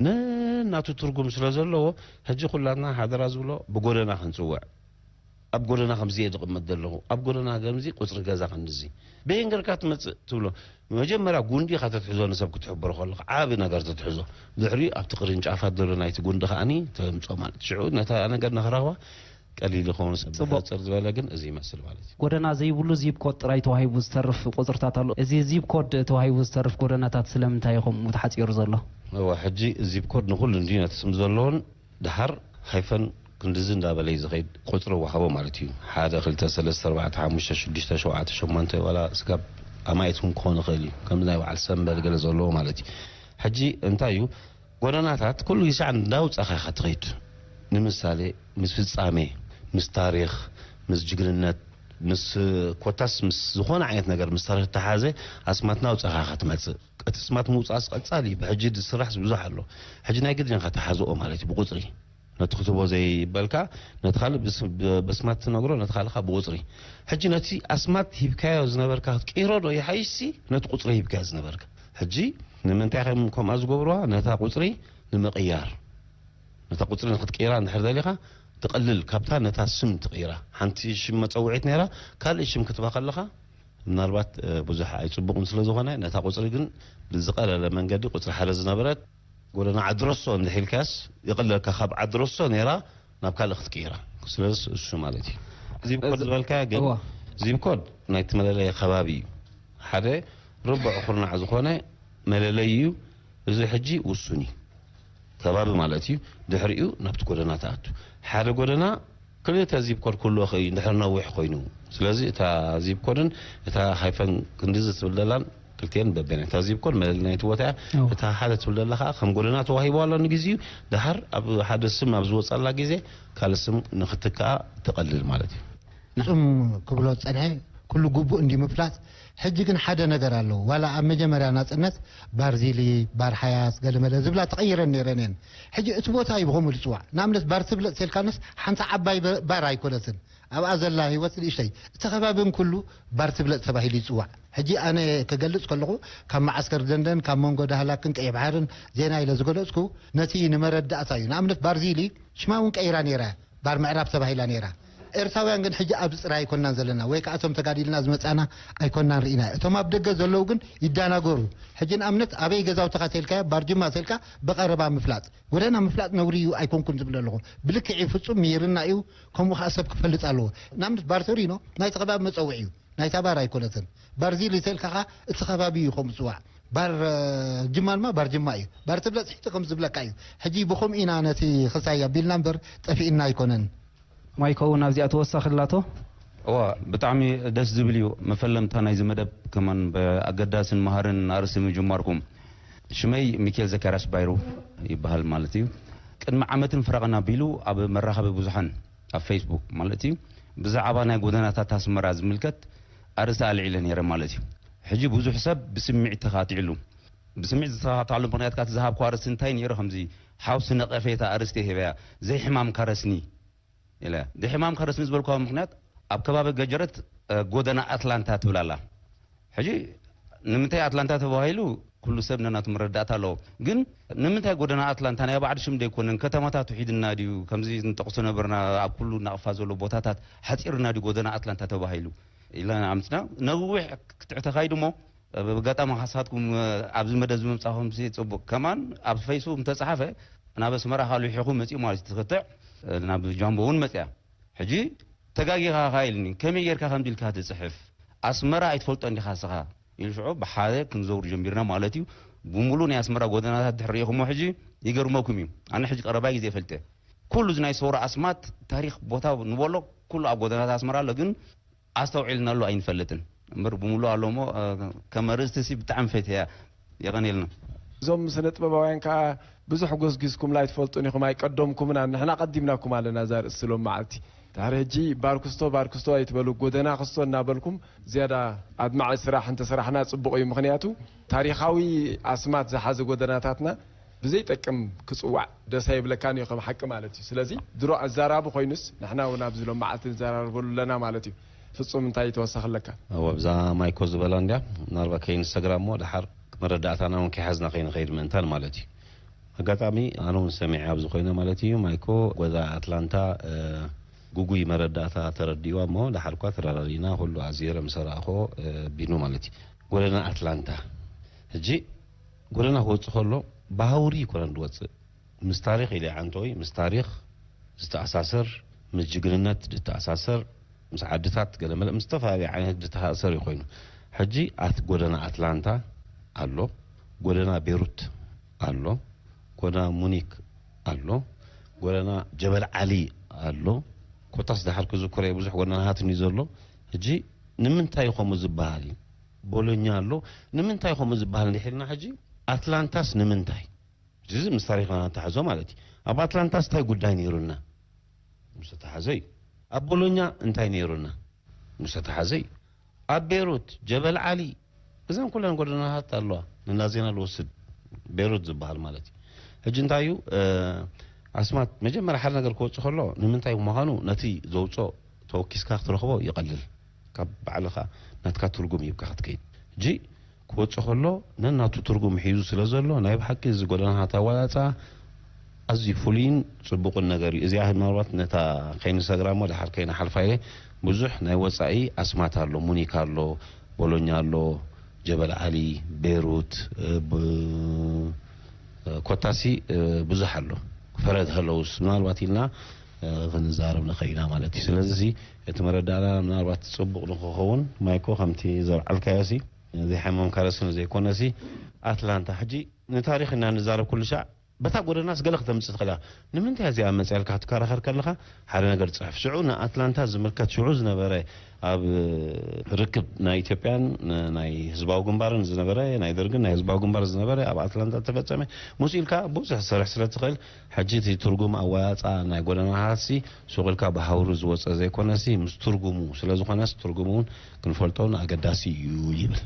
ነናቱ ትርጉም ስለ ዘለዎ፣ ሕጂ ኩላትና ሓደራ ዝብሎ ብጎደና ክንጽውዕ። ኣብ ጎደና ከምዚ እየ ዝቕመጥ ዘለኹ፣ ኣብ ጎደና ከምዚ ቁጽሪ ገዛ ክንድዚ። በየን ጌርካ ትመጽእ ትብሎ። መጀመርያ ጉንዲ ኢኻ ተትሕዞ፣ ንሰብ ክትሕብሮ ከለኻ ዓቢ ነገር ተትሕዞ። ድሕሪኡ ኣብቲ ቅርንጫፋት ዘሎ ናይቲ ጉንዲ ከኣኒ ተምጾ ማለት። ሽዑ ነታ ነገር ንኽረኽባ ቀሊል ይኸውን። ሰብ ጽቡቕ። ሕጽር ዝበለ ግን እዚ ይመስል ማለት እዩ። ጎደና ዘይብሉ ዚፕ ኮድ ጥራይ ተዋሂቡ ዝተርፍ ቁጽርታት ኣሎ። እዚ ዚፕ ኮድ ተዋሂቡ ዝተርፍ ጎደናታት ስለምንታይ እዩ ከምኡ ተሓጺሩ ዘሎ? እወ፣ ሕጂ ዚፕ ኮድ ንኹሉ እንድዩ ነቲ ስም ዘለዎን ደሓር ሃይፈን ክንድዚ እንዳበለ እዩ ዝኸይድ፣ ቁጽሪ ወሃቦ ማለት እዩ። ሓደ፣ ክልተ፣ ሰለስተ፣ ኣርባዕተ፣ ሓሙሽተ፣ ሽዱሽተ፣ ሸውዓተ፣ ሸሞንተ፣ ዋላ ስጋብ ኣማኢት እውን ክኾን ይኽእል እዩ። ከምዚ ናይ በዓል ሰምበል ገለ ዘለዎ ማለት እዩ። ሕጂ እንታይ እዩ፣ ጎደናታት ኩሉ ግዜ እንዳውጻኻ ኢኻ ትኸይድ። ንምሳሌ፣ ምስ ፍጻሜ፣ ምስ ታሪኽ፣ ምስ ጅግንነት፣ ምስ ኮታስ ምስ ዝኾነ ዓይነት ነገር ምስ ታሪኽ እተሓዘ ኣስማት እናውጻኻ ኢኻ ትመጽእ። እቲ ኣስማት ምውጻእስ ቀጻሊ እዩ። ብሕጂ ዝስራሕስ ብዙሕ ኣሎ። ሕጂ ናይ ግድን ኢኻ ትሓዝኦ ማለት እዩ ብቁጽሪ። ነቲ ክትቦ ዘይበልካ ነቲ ካልእ ብስ-፣ ብ-፣ በስማት ትነግሮ፣ ነቲ ካልእ ከኣ ብቁጽሪ። ሕጂ ነቲ ኣስማት ሂብካዮ ዝነበርካ ክትቅይሮ ዶ ይሓይሽሲ ነቲ ቁጽሪ ሂብካዮ ዝነበርካ? ሕጂ ንምንታይ ከም ከምኣ ዝገብርዋ? ነታ ቁጽሪ ንምቕያር። ነታ ቁጽሪ ንክትቅይራ እንድሕር ደሊኻ፣ ትቕልል ካብታ ነታ ስም ትቕይራ። ሓንቲ ሽም መጸውዒት ነይራ፣ ካልእ ሽም ክትባ ከለኻ፣ ምናልባት፣ እ፣ ብዙሕ ኣይጽቡቕን ስለ ዝኾነ፣ ነታ ቁጽሪ ግን ብዝቐለለ መንገዲ ቁጽሪ ሓደ ዝነበረት ጎደና ዓድረሶ እንድሕር ኢልካስ፣ ይቕለልካ ካብ ዓድረሶ ነይራ ናብ ካልእ ክትቅይራ። ስለዚ እሱ ማለት እዩ። ዚፕ ኮድ እዚ ዝበልካዮ ግን፣ እዋ። ዚፕ ኮድ ናይቲ መለለዪ ከባቢ እዩ። ሓደ ርቡዕ ኩርናዕ ዝኾነ መለለዪ እዩ። እዚ ሕጂ ውሱን እዩ። ከባቢ ማለት እዩ። ድሕሪኡ ናብቲ ጎደና ትኣቱ። ሓደ ጎደና ክልተ ዚፕ ኮድ ክህልዎ ይኽእል እዩ፣ እንድሕር ነዊሕ ኮይኑ። ስለዚ እታ ዚፕ ኮድን እታ ሃይፈን ክንድዚ ትብል ዘላን ክልቲኤን በበይነን። እታ ዚፕ ኮድ መለለዪ ናይቲ ቦታ እያ። እዋ። እታ ሓደ ትብል ዘላ ከኣ ከም ጎደና ተዋሂብዋ ኣሎ ንግዜኡ። ደሓር ኣብ ሓደ ስም ኣብ ዝወጸላ ግዜ ካልእ ስም ንኽትክኣ ትቐልል ማለት እዩ። ጽም ክብሎ ዝጸንሐ ኩሉ ግቡእ እንዲ ምፍላጥ። ሕጂ ግን ሓደ ነገር ኣሎ። ዋላ ኣብ መጀመርያ ናጽነት ባርዚሊ፣ ባርሓያስ፣ ገለመለ ዝብላ ተቐይረን ነይረን እየን። ሕጂ እቲ ቦታ እዩ ብኸምኡ ዝጽዋዕ። ንኣብነት ባር ትብለጽ ተልካንስ ሓንቲ ዓባይ በ-፣ ባር ኣይኮነትን። ኣብኣ ዘላ ህይወት ንእሽተይ። እቲ ከባቢ እውን ኩሉ ባር ትብለጽ ተባሂሉ ይጽዋዕ። ሕጂ ኣነ ክገልጽ ከለኹ ካብ መዓስከር ደንደን፣ ካብ መንጎ ዳህላክን ቀይሕ ባሕርን ዜና ኢለ ዝገለጽኩ ነቲ ንመረዳእታ እዩ። ንኣብነት ባርዚሊ ሽማ እውን ቀይራ ነይራ። ባር ምዕራብ ተባሂላ ነይራ። ኤርትራውያን ግን ሕጂ ኣብዚ ጽራይ ኣይኮንናን ዘለና፣ ወይ ከኣ እቶም ተጋዲልና ዝመጻና ኣይኮንናን ርኢና። እቶም ኣብ ደገ ዘለዉ ግን ይዳናገሩ። ሕጂ ንኣብነት ኣበይ ገዛውትኻ ተልካዮ፣ ባር ጅማ ተልካ ብቐረባ ምፍላጥ። ጎደና ምፍላጥ ነውሪ እዩ ኣይኮንኩን ዝብል ኣለኹ። ብልክዕ እዩ፣ ፍጹም ምሂርና እዩ፣ ከምኡ ከኣ ሰብ ክፈልጥ ኣለዎ። ንኣብነት ባር ቶሪኖ ናይቲ ከባቢ መጸውዒ እዩ፣ ናይታ ባር ኣይኮነትን። ባር ዚሊ ተልካ ከኣ እቲ ከባቢ እዩ ከምኡ ዝጽዋዕ። ባር፣ እ፣ ጅማ ድማ ባር ጅማ እዩ። ባር ትብለ ጽሕቲ ከም ዝብለካ እዩ። ሕጂ ብኸምኡ ኢና ነቲ ክሳይ ኣቢልና እምበር ጠፊእና ኣይኮነን። ማይኮ እውን ኣብዚኣ ተወሳኺ ኣላቶ። እዋ፣ ብጣዕሚ ደስ ዝብል እዩ መፈለምታ ናይዚ መደብ፣ ከማን ብኣገዳስን መሃርን ኣርእስቲ ምጅማርኩም። ሽመይ ሚካኤል ዘካርያስ ባይሩ ይበሃል ማለት እዩ። ቅድሚ ዓመትን ፍረቕን ኣቢሉ ኣብ መራኸቢ ብዙሓን፣ ኣብ ፌስቡክ ማለት እዩ፣ ብዛዕባ ናይ ጎደናታት ኣስመራ ዝምልከት ኣርእስቲ ኣልዒለ ነይረ ማለት እዩ። ሕጂ ብዙሕ ሰብ ብስምዒት ተኻቲዕሉ። ብስምዒት ዝተኻትዓሉ ምኽንያት ካቲ ዝሃብኩ ኣርእስቲ እንታይ ነይሩ? ከምዚ ሓውሲ ነቐፌታ ኣርእስቲ ሂበያ፣ ዘይሕማምካ ረስኒ ኢለ። ዘይሕማምካ ረስኒ ዝበልኩዋ ምኽንያት ኣብ ከባቢ ገጀረት፣ እ፣ ጎደና ኣትላንታ ትብል ኣላ። ሕጂ ንምንታይ ኣትላንታ ተባሂሉ? ኩሉ ሰብ ነናቱ መረዳእታ ኣለዎ። ግን ንምንታይ ጎደና ኣትላንታ? ናይ ባዕዲ ሽም ዶ ኣይኮነን? ከተማታት ውሒድና ድዩ? ከምዚ ንጠቕሶ ነበርና፣ ኣብ ኩሉ ናቕፋ ዘሎ ቦታታት ሓጺርና ድዩ ጎደና ኣትላንታ ተባሂሉ? ኢልና ኣምጽና። ነዊሕ ክትዕ ተኻይዱ እሞ፣ ብ-፣ ብኣጋጣሚ ካሳትኩም፣ እ፣ ኣብዚ መደብ እዚ ምምጻኹም ሲ ጽቡቕ። ከማን ኣብ ፌስቡክ እንተጸሓፈ፣ ናብ ኣስመራ ካብ ልሒኹ መጺኡ ማለት እዩ። ትክትዕ፣ እ፣ ናብ ጃምቦ እውን መጺኣ። ሕጂ ተጋጊኻ ኸኣ ኢልኒ፣ ከመይ ጌርካ ከምዚ ኢልካ ትጽሕፍ? ኣስመራ ኣይትፈልጦን ዲኻ እስኻ? ኢሉ ሽዑ ብሓደ ክንዘውር ጀሚርና ማለት እዩ። ብምሉእ ናይ ኣስመራ ጎደናታት ድሕሪ ርኢኹሞ ሕጂ ይገርመኩም እዩ። ኣነ ሕጂ ቀረባ ግዜ እፈልጠ። ኩሉ እዚ ናይ ሰውራ ኣስማት ታሪኽ ቦታ ንበሎ ኩሉ ኣብ ጎደናታት ኣስመራ ኣሎ፣ ግን ኣስተውዒልናሉ ኣይንፈልጥን። እምበር ብምሉእ ኣሎ እሞ፣ እ፣ ከም ኣርእስቲ ሲ ብጣዕሚ ፈትያ። የቐንየልና። እዞም ስነ ጥበባውያን ከኣ ብዙሕ ጎስጒስኩምላ ኣይትፈልጡን ኢኹም፣ ኣይቀደምኩምና፣ ንሕና ቀዲምናኩም ኣለና እዛ ርእሲ ሎም መዓልቲ። ድሕሪ ሕጂ ባር ክስቶ፣ ባር ክስቶ ኣይትበሉ፣ ጎደና ክስቶ እናበልኩም ዝያዳ ኣድማዒ ስራሕ እንተሰራሕና ጽቡቕ እዩ። ምኽንያቱ ታሪኻዊ ኣስማት ዝሓዘ ጎደናታትና ብዘይጠቅም ክጽዋዕ ደስ ኣይብለካን እዩ ከም ሓቂ ማለት እዩ። ስለዚ ድሮ ኣዛራቢ ኮይኑስ ንሕና እውን ኣብዚ ሎም መዓልቲ ንዘራረበሉ ኣለና ማለት እዩ። ፍጹም እንታይ ተወሳኺ ኣለካ? እወ፣ ብዛ ማይኮ ዝበላ እንድያ፣ ምናልባት ከይንሰግራ እሞ ደሓር መረዳእታና እውን ከይሓዝና ከይንኸይድ ምእንታን ማለት እዩ። ኣጋጣሚ ኣነ እውን ሰሚዐ ኣብዚ ኮይነ ማለት እዩ። ማይኮ ጎዛ ኣትላንታ፣ እ፣ ጉጉይ መረዳእታ ተረዲእዋ እሞ ደሓር እኳ ተራራሪና ኩሉ ኣዚረ ምስ ኣረኣኾ፣ እ፣ ቢኑ ማለት እዩ። ጎደና ኣትላንታ። ሕጂ ጎደና ክወጽእ ከሎ ብሃውሪ ይኮነን ዝወጽእ። ምስ ታሪኽ ኢለ ዓንቶይ፣ ምስ ታሪኽ ዝተኣሳሰር፣ ምስ ጅግንነት ዝተኣሳሰር፣ ምስ ዓድታት ገለመለ፣ ምስ ዝተፈላለዩ ዓይነት ዝተኣሳሰር እዩ ኮይኑ። ሕጂ ኣት-፣ ጎደና ኣትላንታ ኣሎ፣ ጎደና ቤሩት ኣሎ፣ ጎደና ሙኒክ ኣሎ፣ ጎደና ጀበል ዓሊ ኣሎ። ኮታስ ደሓር ክዝክሮ እየ፣ ብዙሕ ጎደናታት እዩ ዘሎ። ሕጂ ንምንታይ እዩ ከምኡ ዝበሃል? ቦሎኛ ኣሎ፣ ንምንታይ ከምኡ ዝበሃል እንዲሕ ኢልና ሕጂ ኣትላንታስ ንምንታይ? እዚ ምስ ታሪኽና ተታሕዞ ማለት እዩ። ኣብ ኣትላንታስ እንታይ ጉዳይ ነይሩና? ምስ ተታሕዘ እዩ። ኣብ ቦሎኛ እንታይ ነይሩና? ምስ ተታሕዘ እዩ። ኣብ ቤይሩት፣ ጀበል ዓሊ፣ እዘን ኩለን ጎደናታት ኣለዋ። ንላዜና ልወስድ ቤይሩት ዝበሃል ማለት እዩ። ሕጂ እንታይ እዩ፣ እ፣ ኣስማት መጀመርያ ሓደ ነገር ክወጽእ ከሎ ንምንታይ ምዃኑ ነቲ ዘውጾ ተወኪስካ ክትረኽቦ ይቐልል። ካብ ባዕልኻ ናትካ ትርጉም ሂብካ ክትከይድ። ሕጂ ክወጽእ ከሎ ነናቱ ትርጉም ሒዙ ስለ ዘሎ፣ ናይ ብሓቂ እዚ ጎደናታት ኣወጻጽኣ ኣዝዩ ፍሉይን ጽቡቕን ነገር እዩ። እዚኣ ምናልባት ነታ ከይንሰግራ እሞ ደሓር ከይንሓልፋ ኢለ፣ ብዙሕ ናይ ወጻኢ ኣስማት ኣሎ፣ ሙኒክ ኣሎ፣ ቦሎኛ ኣሎ፣ ጀበል ዓሊ፣ ቤይሩት፣ እ፣ ብ-፣ እ፣ ኮታሲ፣ እ፣ ብዙሕ ኣሎ። ፈረድ ሃለውስ ምናልባት ኢልና፣ እ፣ ክንዛረብ ንኽእል ኢና ማለት እዩ። ስለዚ እቲ መረዳእና ምናልባት ጽቡቕ ንኽኸውን፣ ማይኮ፣ ከምቲ ዘልዓልካዮሲ፣ ዘይሓመምካ ርእሲ ንዘይኮነሲ፣ ኣትላንታ ሕጂ ንታሪኽ ኢና ንዛረብ ኩሉ ሻዕ፣ በታ ጎደናስ ገለ ክተምጽእ ትኽእል እያ። ንምንታይ እዚኣ መጽያ ኢልካ ክትከራኸር ከለኻ፣ ሓደ ነገር ጽሕፍ። ሽዑ ንኣትላንታ ዝምልከት ሽዑ ዝነበረ ኣብ ርክብ ናይ ኢትዮጵያን ናይ ህዝባዊ ግንባርን ዝነበረ፣ ናይ ደርግን ናይ ህዝባዊ ግንባር ዝነበረ ኣብ ኣትላንታ ዝተፈጸመ ምስ ኢልካ ብዙሕ ትሰርሕ ስለ ትኽእል፣ ሕጂ እቲ ትርጉም ኣወጻጽኣ ናይ ጎደናታትሲ ሱቕ ኢልካ ብሃውሪ ዝወጸ ዘይኮነሲ ምስ ትርጉሙ ስለ ዝኾነስ ትርጉሙ እውን ክንፈልጦ እውን ኣገዳሲ እዩ ይብል።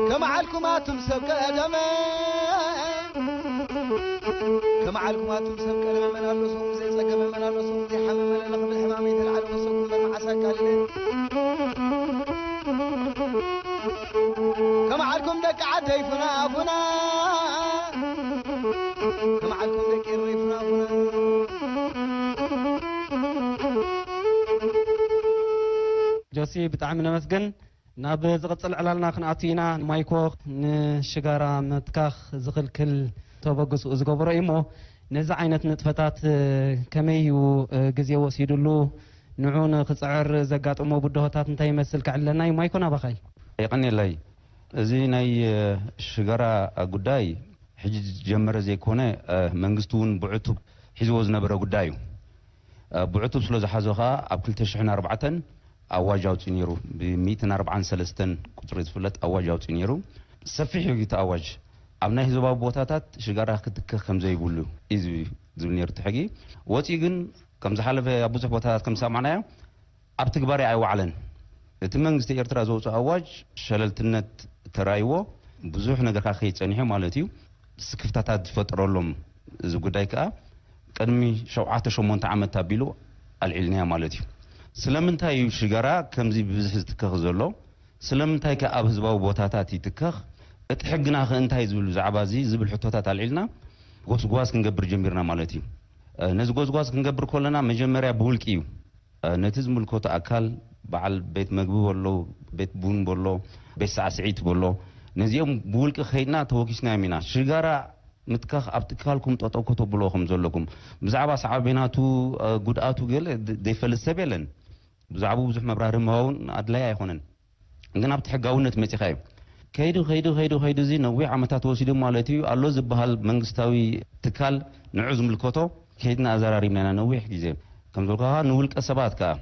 ከመዓልኩም ኣቱም ሰብ ቀደመ፣ ከመዓልኩም ኣቱም ሰብ ቀደመ፣ መን ኣሎ ሰሙ ዘይጸገመ፣ መን ኣሎ ሰሙ ዘይሓመመ፣ ለለ ክብል ሕማመይ ተልዓሉ መሰኩም እምበር መዓስ ኣቃሊለ። ከመዓልኩም ደቂ ዓደይ ፉና ፉና፣ ከመዓልኩም ደቂ ኤረይ ፉና ፉና። ጆሲ፣ ብጣዕሚ ነመስግን። ናብ ዝቕጽል ዕላልና ክንኣቱ ኢና። ማይኮ ንሽጋራ ምትካኽ ዝኽልክል ተበግሶ ዝገበሮ እዩ እሞ፣ ነዚ ዓይነት ንጥፈታት፣ እ፣ ከመይ እዩ፣ እ፣ ግዜ ወሲድሉ? ንዑ ንኽጽዕር ዘጋጠሞ ብድሆታት እንታይ ይመስል? ከዕልለና እዩ። ማይኮ፣ ናባኻ እዩ። የቐንየለይ። እዚ ናይ፣ እ፣ ሽጋራ ጉዳይ ሕጂ ዝጀመረ ዘይኮነ፣ እ፣ መንግስቲ እውን ብዕቱብ ሒዝዎ ዝነበረ ጉዳይ እዩ። እ፣ ብዕቱብ ስለ ዝሓዞ ኸኣ ኣብ ክልተ ሽሕን ኣርባዕተን ኣዋጅ ኣውጺኡ ነይሩ። ብሚእትን ኣርባዓን ሰለስተን ቁጽሪ ዝፍለጥ ኣዋጅ ኣውጺኡ ነይሩ። ሰፊሕ እዩ እቲ ኣዋጅ። ኣብ ናይ ህዝባዊ ቦታታት ሽጋራ ክትከኽ ከም ዘይብሉ እዩ ዝብል ነይሩ እቲ ሕጊ። ወጺኡ ግን ከም ዝሓለፈ ኣብ ብዙሕ ቦታታት ከም ዝሰማዕናዮ ኣብ ትግባረ ኣይወዓለን። እቲ መንግስቲ ኤርትራ ዘውጽኦ ኣዋጅ ሸለልትነት ተራእይዎ ብዙሕ ነገር ከኣ ከይጸኒሑ ማለት እዩ። ስክፍታታት ዝፈጠረሎም እዚ ጉዳይ ከኣ ቅድሚ ሸውዓተ ሸሞንተ ዓመት ኣቢሉ ኣልዒልናዮ ማለት እዩ። ስለምንታይ እዩ ሽጋራ ከምዚ ብብዝሒ ዝትከኽ ዘሎ? ስለምንታይ ከ ኣብ ህዝባዊ ቦታታት ይትከኽ? እቲ ሕግና ከ እንታይ ዝብል ብዛዕባ እዚ ዝብል ሕቶታት ኣልዒልና ጎስጓስ ክንገብር ጀሚርና ማለት እዩ። እ፣ ነዚ ጎስጓስ ክንገብር ከለና መጀመርያ ብውልቂ እዩ። እ፣ ነቲ ዝምልከቶ ኣካል በዓል ቤት መግቢ በሎ፣ ቤት ቡን በሎ፣ ቤት ሳዕስዒት በሎ፣ ነዚኦም ብውልቂ ከይድና ተወኪስናዮም ኢና። ሽጋራ ምትካኽ ኣብ ትካልኩም ጠጠው ከተብሎ ከም ዘለኩም፣ ብዛዕባ ሳዕቤናቱ፣ እ፣ ጉድኣቱ ገለ ደ-፣ ዘይፈልጥ ሰብ የለን። ብዛዕባኡ ብዙሕ መብራህርሂ ምሃብ እውን ኣድላዪ ኣይኮነን። ግን ኣብቲ ሕጋውነት መጺኻ እዩ። ከይዱ ከይዱ ከይዱ ከይዱ እዚ ነዊሕ ዓመታት ወሲዱ ማለት እዩ። ኣሎ ዝበሃል መንግስታዊ ትካል ንዑ ዝምልከቶ ከይድና ኣዘራሪብና ኢና ነዊሕ ግዜ። ከም ዝበልካ ንውልቀ ሰባት ከኣ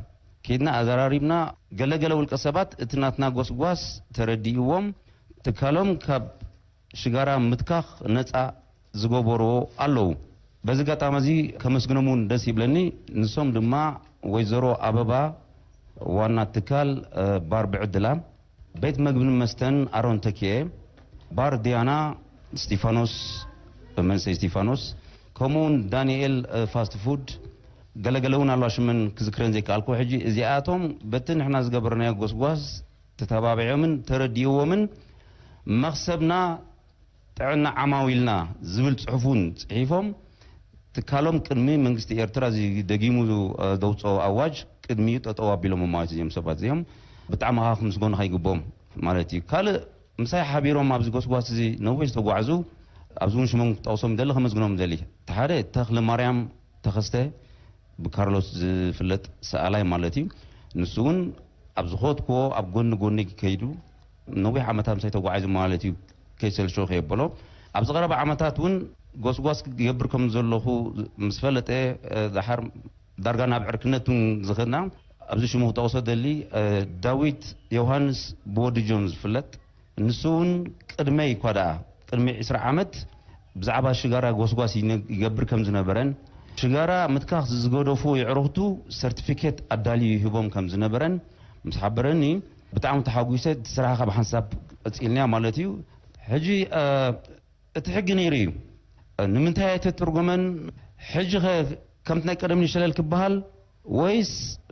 ከይድና ኣዘራሪብና። ገለገለ ውልቀ ሰባት እቲ ናትና ጎስጓስ ተረዲእዎም ትካሎም ካብ ሽጋራ ምትካኽ ነጻ ዝገበርዎ ኣለዉ። በዚ ኣጋጣሚ እዚ ከመስግኖም እውን ደስ ይብለኒ። ንሶም ድማ ወይዘሮ ኣበባ ዋና ትካል ባር ብዕድላ፣ ቤት መግብን መስተን ኣሮን ተኪኤ፣ ባር ዲያና፣ ስቲፋኖስ መንሰይ ስቲፋኖስ፣ ከምኡውን ዳንኤል ፋስት ፉድ፣ ገለገለ እውን ኣለዋ ሽመን ክዝክረን ዘይከኣልኩ። ሕጂ እዚኣቶም በቲ ንሕና ዝገበርናዮ ጎስጓስ ተተባቢዖምን ተረዲእዎምን መኽሰብና ጥዕና ዓማዊልና ዝብል ጽሑፍ እውን ጽሒፎም ትካሎም ቅድሚ መንግስቲ ኤርትራ እዚ ደጊሙ ዘውፅኦ ኣዋጅ ቅድሚኡ ጠጠው ኣቢሎም ማለት እዮም። ሰባት እዚኦም ብጣዕሚ ከዓ ክምስገኑ ከይግብኦም ማለት እዩ። ካልእ ምሳይ ሓቢሮም ኣብዚ ጎስጓስ እዚ ነዊሕ ዝተጓዕዙ ኣብዚ እውን ሽሞም ክጠቕሶም ይደሊ ከመስግኖም ይደሊ። እቲ ሓደ ተኽለ ማርያም ተኸስተ ብካርሎስ ዝፍለጥ ሰኣላይ ማለት እዩ። ንሱ እውን ኣብ ዝኸድክዎ ኣብ ጎኒ ጎኒ ከይዱ ነዊሕ ዓመታት ምሳይ ተጓዒዙ ማለት እዩ። ከይሰልሾ ከየበሎ ኣብዚ ቀረባ ዓመታት እውን ጎስጓስ ክገብር ከም ዘለኹ ምስ ፈለጠ፣ እ፣ ደሓር ዳርጋ ናብ ዕርክነት እውን ዝኸድና። ኣብዚ ሽሙ ክጠቕሶ ደሊ፣ እ፣ ዳዊት ዮሃንስ ብወዲ ጆን ዝፍለጥ ንሱ እውን ቅድመይ እኳ ደኣ ቅድሚ ዕስራ ዓመት ብዛዕባ ሽጋራ ጎስጓስ ይነ- ይገብር ከም ዝነበረን ሽጋራ ምትካኽ ዝገደፉ የዕሩኽቱ ሰርቲፊኬት ኣዳልዩ ይህቦም ከም ዝነበረን ምስ ሓበረኒ ብጣዕሚ ተሓጒሰ። እቲ ስራሕኻ ብሓንሳብ ቀፂልናዮ ማለት እዩ። ሕጂ እ፣ እቲ ሕጊ ነይሩ እዩ። ንምንታይ ኣይተተርጎመን? ሕጂ ኸ ከምቲ ናይ ቀደም ይሸለል ክበሃል ወይስ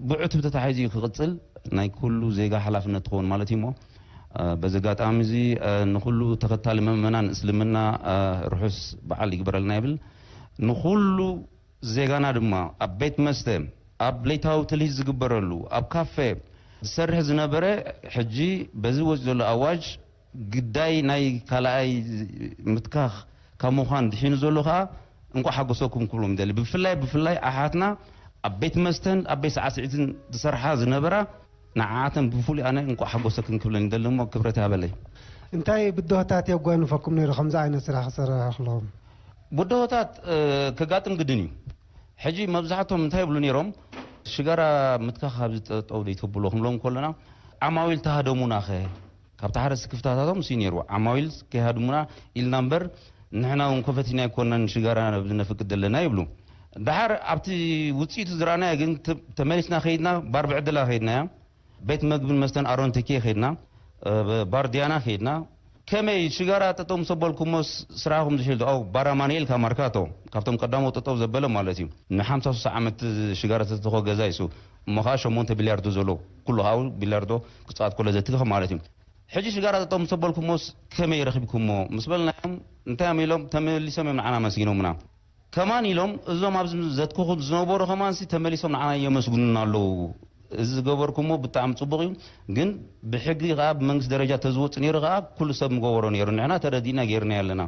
ብዕቱብ ተታሒዙ እዩ ክቕጽል? ናይ ኩሉ ዜጋ ሓላፍነት ትኸውን ማለት እዩ እሞ፣ እ፣ በዚ ኣጋጣሚ እዚ፣ እ፣ ንኹሉ ተኸታሊ ምእመናን እስልምና፣ እ፣ ርሑስ በዓል ይግበረልና ይብል። ንኹሉ ዜጋና ድማ ኣብ ቤት መስተ፣ ኣብ ለይታዊ ትልሂት ዝግበረሉ፣ ኣብ ካፌ ዝሰርሕ ዝነበረ፣ ሕጂ በዚ ወፂኡ ዘሎ ኣዋጅ ግዳይ ናይ ካልኣይ ምትካኽ ካብ ምዃን ድሒኑ ዘሎ ኸኣ እንቋዕ ሓጎሰኩም ክብሎም ይደሊ። ብፍላይ፣ ብፍላይ ኣሓትና ኣብ ቤት መስተን ኣብ ቤት ሳዕስዒትን ዝሰርሓ ዝነበራ ንዓኣተን ብፍሉይ ኣነ እንቋዕ ሓጎሰክን ክብለን ይደሊ እሞ ክብረት ይሃበለይ። እንታይ ብድሆታት የጓንፈኩም ነይሩ ከምዚ ዓይነት ስራሕ ክሰርሕ ከለኹም? ብድሆታት፣ እ፣ ከጋጥም ግድን እዩ። ሕጂ መብዛሕትኦም እንታይ ይብሉ ነይሮም? ሽጋራ ምትካኽ ኣብዚ ጠጠው ዘይተብሎ ክንብሎም ከለና፣ ዓማዊል ተሃደሙናኸ? ካብቲ ሓደ ስክፍታታቶም እሱ እዩ ነይሩ። ዓማዊል ከይሃድሙና ኢልና እምበር፣ ንሕና እውን ኮፈቲና ኣይኮናን ሽጋራ ነፍቅድ ዘለና ይብሉ። ደሓር ኣብቲ ውፅኢቱ ዝረኣናዮ ግን ተ-፣ ተመሊስና ከይድና፣ ባር ብዕድላ ከይድናያ፣ ቤት መግብን መስተን ኣሮን ተኪኤ ከይድና፣ እ፣ ባር ዲያና ከይድና፣ ከመይ ሽጋራ ጠጠው ምስ ኣበልኩሞ ስ-፣ ስራሕኹም ዝሕል? ኦ፣ ባር ኣማኑኤል ካብ ማርካቶ፣ ካብቶም ቀዳሞት ጠጠው ዘበለ ማለት እዩ። ንሓምሳ ሱሳ ዓመት ሽጋራ ዝተተኾ ገዛ ይሱ፣ እሞ ኸዓ ሸሞንተ ቢልያርዶ ዘሎ፣ ኩሉ ኸዓ ቢልያርዶ ክጻወት ከሎ ዘትክኽ ማለት እዩ። ሕጂ ሽጋራ ጠጠው ምስ ኣበልኩሞስ ከመይ ረኺብኩሞ? ምስ በልናዮም፣ እንታይ እዮም ኢሎም? ተመሊሶም እዮም ንዓና ኣመስጊኖምና። ከማን ኢሎም፣ እዞም ኣብዚ ዘትክኹ ዝነበሩ ከማንሲ ተመሊሶም ንዓና የመስግኑና ኣለዉ። እዚ ዝገበርኩሞ ብጣዕሚ ጽቡቕ እዩ፣ ግን ብሕጊ ኸኣ ብመንግስቲ ደረጃ ተዝወጽእ ነይሩ ኸኣ ኩሉ ሰብ ምገበሮ ነይሩ። ንሕና ተረዲእና ጌርናዮ ኣለና።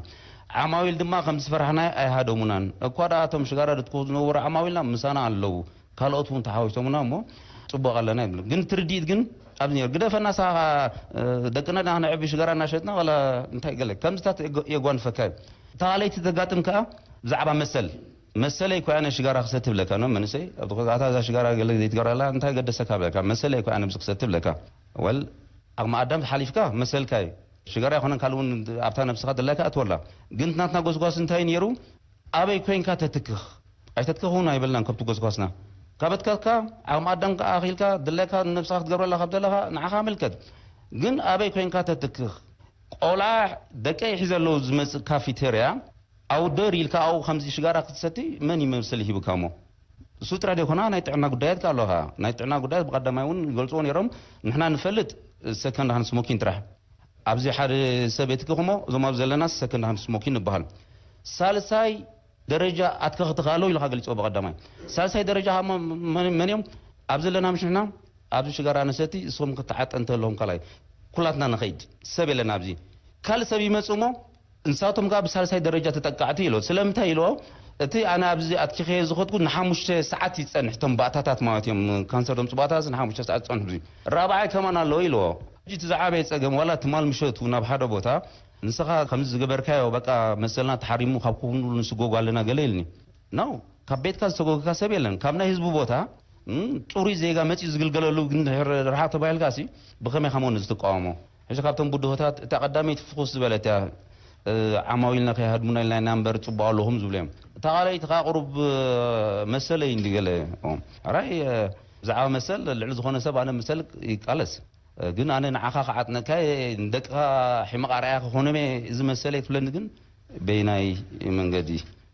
ዓማዊል ድማ ከም ዝፈራሕናዮ ኣይሃደሙናን። እኳ ደኣ እቶም ሽጋራ ዝትክኹ ዝነበሩ ዓማዊልና ምሳና ኣለዉ። ካልኦት እውን ተሓዊሶምና እሞ ጽቡቕ ኣለና ይብሉ። ግን ትርዲት ግን ኣብዚ ነይሩ። ግደፈና ንስኻ ኸኣ፣ እ፣ ደቅና ዳኣ ክነዕቢ ሽጋራ እናሸጥና ዋላ እንታይ ገለ ከምዚታት የጓ-፣ የጓንፈካ እዩ። እታ ካልኣይቲ ዘጋጥም ከኣ ብዛዕባ መሰል። መሰለይ እኮ ኣነ ሽጋራ ክሰቲ ብለካ ነው መንእሰይ። ኣብ ተኸታታ እዛ ሽጋራ ገለ ዘይትገብረላ እንታይ ገደሰካ ብለካ። መሰለይ እኮ ኣነ ብዚ ክሰቲ ብለካ። ወል ዓቕሚ ኣዳም ሓሊፍካ መሰልካ እዩ። ሽጋራ ኣይኮነን ካልእ እውን ኣብታ ነብስኻ ድላይካ ኣትወላ። ግን ናትና ጎስጓስ እንታይ ነይሩ? ኣበይ ኮይንካ ተትክኽ? ኣይተትክኽ እውን ኣይበልናን ከብቲ ጎስጓስና። ካብ ኣትከኽካ ዓቕሚ ኣዳም ከኣ ኣኺልካ ድላይካ ንነብስኻ ክትገብረላ ካብ ዘለኻ ንዓኻ ምልከት። ግን ኣበይ ኮይንካ ተትክኽ? ቆልዓ ደቀይ ሒዘ ኣለዉ ዝመጽእ ካፊቴርያ ኣውደር ኢልካ ኣብኡ ከምዚ ሽጋራ ክትሰቲ መን እዩ መሰል ሂብካ እሞ? እሱ ጥራሕ ደይኮና ናይ ጥዕና ጉዳያት ከኣ ኣሎ ኸኣ። ናይ ጥዕና ጉዳያት ብቐዳማይ እውን ይገልጽዎ ነይሮም። ንሕና ንፈልጥ ሰከንድ ሃንድ ስሞኪን ጥራሕ። ኣብዚ ሓደ ሰብ የትክኽ እሞ እዞም ኣብ ዘለና ሰከንድ ሃንድ ስሞኪን ንበሃል። ሳልሳይ ደረጃ ኣትከኽቲ ከኣ ኣለዉ ኢልካ ገሊጽዎ ብቐዳማይ። ሳልሳይ ደረጃ ከኣ መ-፣ መን፣ መን እዮም? ኣብ ዘለና ምሽ ንሕና ኣብዚ ሽጋራ ኣነሰቲ እስኹም ክትዓጠንቲ ኣለኹም ካልኣይ። ኩላትና ንኸይድ። ሰብ የለና ኣብዚ። ካልእ ሰብ ይመጽእ እሞ ንሳቶም ከኣ ብሳልሳይ ደረጃ ተጠቃዕቲ ኢሎ። ስለምንታይ ኢሎ? እቲ ኣነ ኣብዚ ኣትኪኸዮ ዝኸድኩ ንሓሙሽተ ሰዓት ይጸንሕ፣ እቶም ባእታታት ማለት እዮም፣ ካንሰር ዘምጽኡ ባእታታት ንሓሙሽተ ሰዓት ዝጸንሑ። ራብዓይ ከማን ኣለዎ ኢልዎ። ሕጂ እቲ ዝዓበየ ጸገም ዋላ ትማል ምሸቱ ናብ ሓደ ቦታ ንስኻ ከምዚ ዝገበርካዮ በቃ መሰልና ተሓሪሙ ካብ ኩሉ ንስጎጎ ኣለና ገለ ኢልኒ። ነው ካብ ቤትካ ዝተጎግካ ሰብ የለን። ካብ ናይ ህዝቡ ቦታ እም፣ ጽሩይ ዜጋ መጺኡ ዝግልገለሉ ግን ድሕር ርሓቕ ተባሂልካ ሲ ብኸመይ ከመ ንዝትቃወሞ? ሕጂ ካብቶም ብድሆታት እታ ቀዳመይቲ ፍኹስ ዝበለት እያ። እ፣ ዓማዊልና ከይሃድሙና ኢልና ኢና እምበር ጽቡቕ ኣለኹም ዝብሉ እዮም። እታ ካልኣይቲ ከኣ ቁሩብ መሰለይ እንዲ ገለ ራይ ብዛዕባ መሰል ልዕሊ ዝኾነ ሰብ ኣነ መሰል ይቃለስ። ግን ኣነ ንዓኻ ክዓጥነካ እየ፣ ንደቅኻ ሕመቕ ኣርኣያ ክኾኖም እየ፣ እዚ መሰለይ ትብለኒ ግን በይናይ መንገዲ?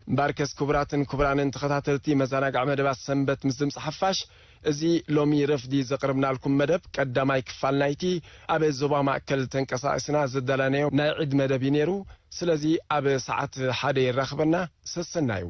እምበኣርከስ ክቡራትን ክቡራንን ተኸታተልቲ መዘናግዒ መደባት ሰንበት ምስ ድምፂ ሓፋሽ፣ እዚ ሎሚ ረፍዲ ዘቕርብናልኩም መደብ ቀዳማይ ክፋል ናይቲ ኣብ ዞባ ማእከል ተንቀሳቒስና ዘዳለናዮ ናይ ዒድ መደብ እዩ ነይሩ። ስለዚ ኣብ ሰዓት ሓደ የራኽበና። ሰሰናዩ።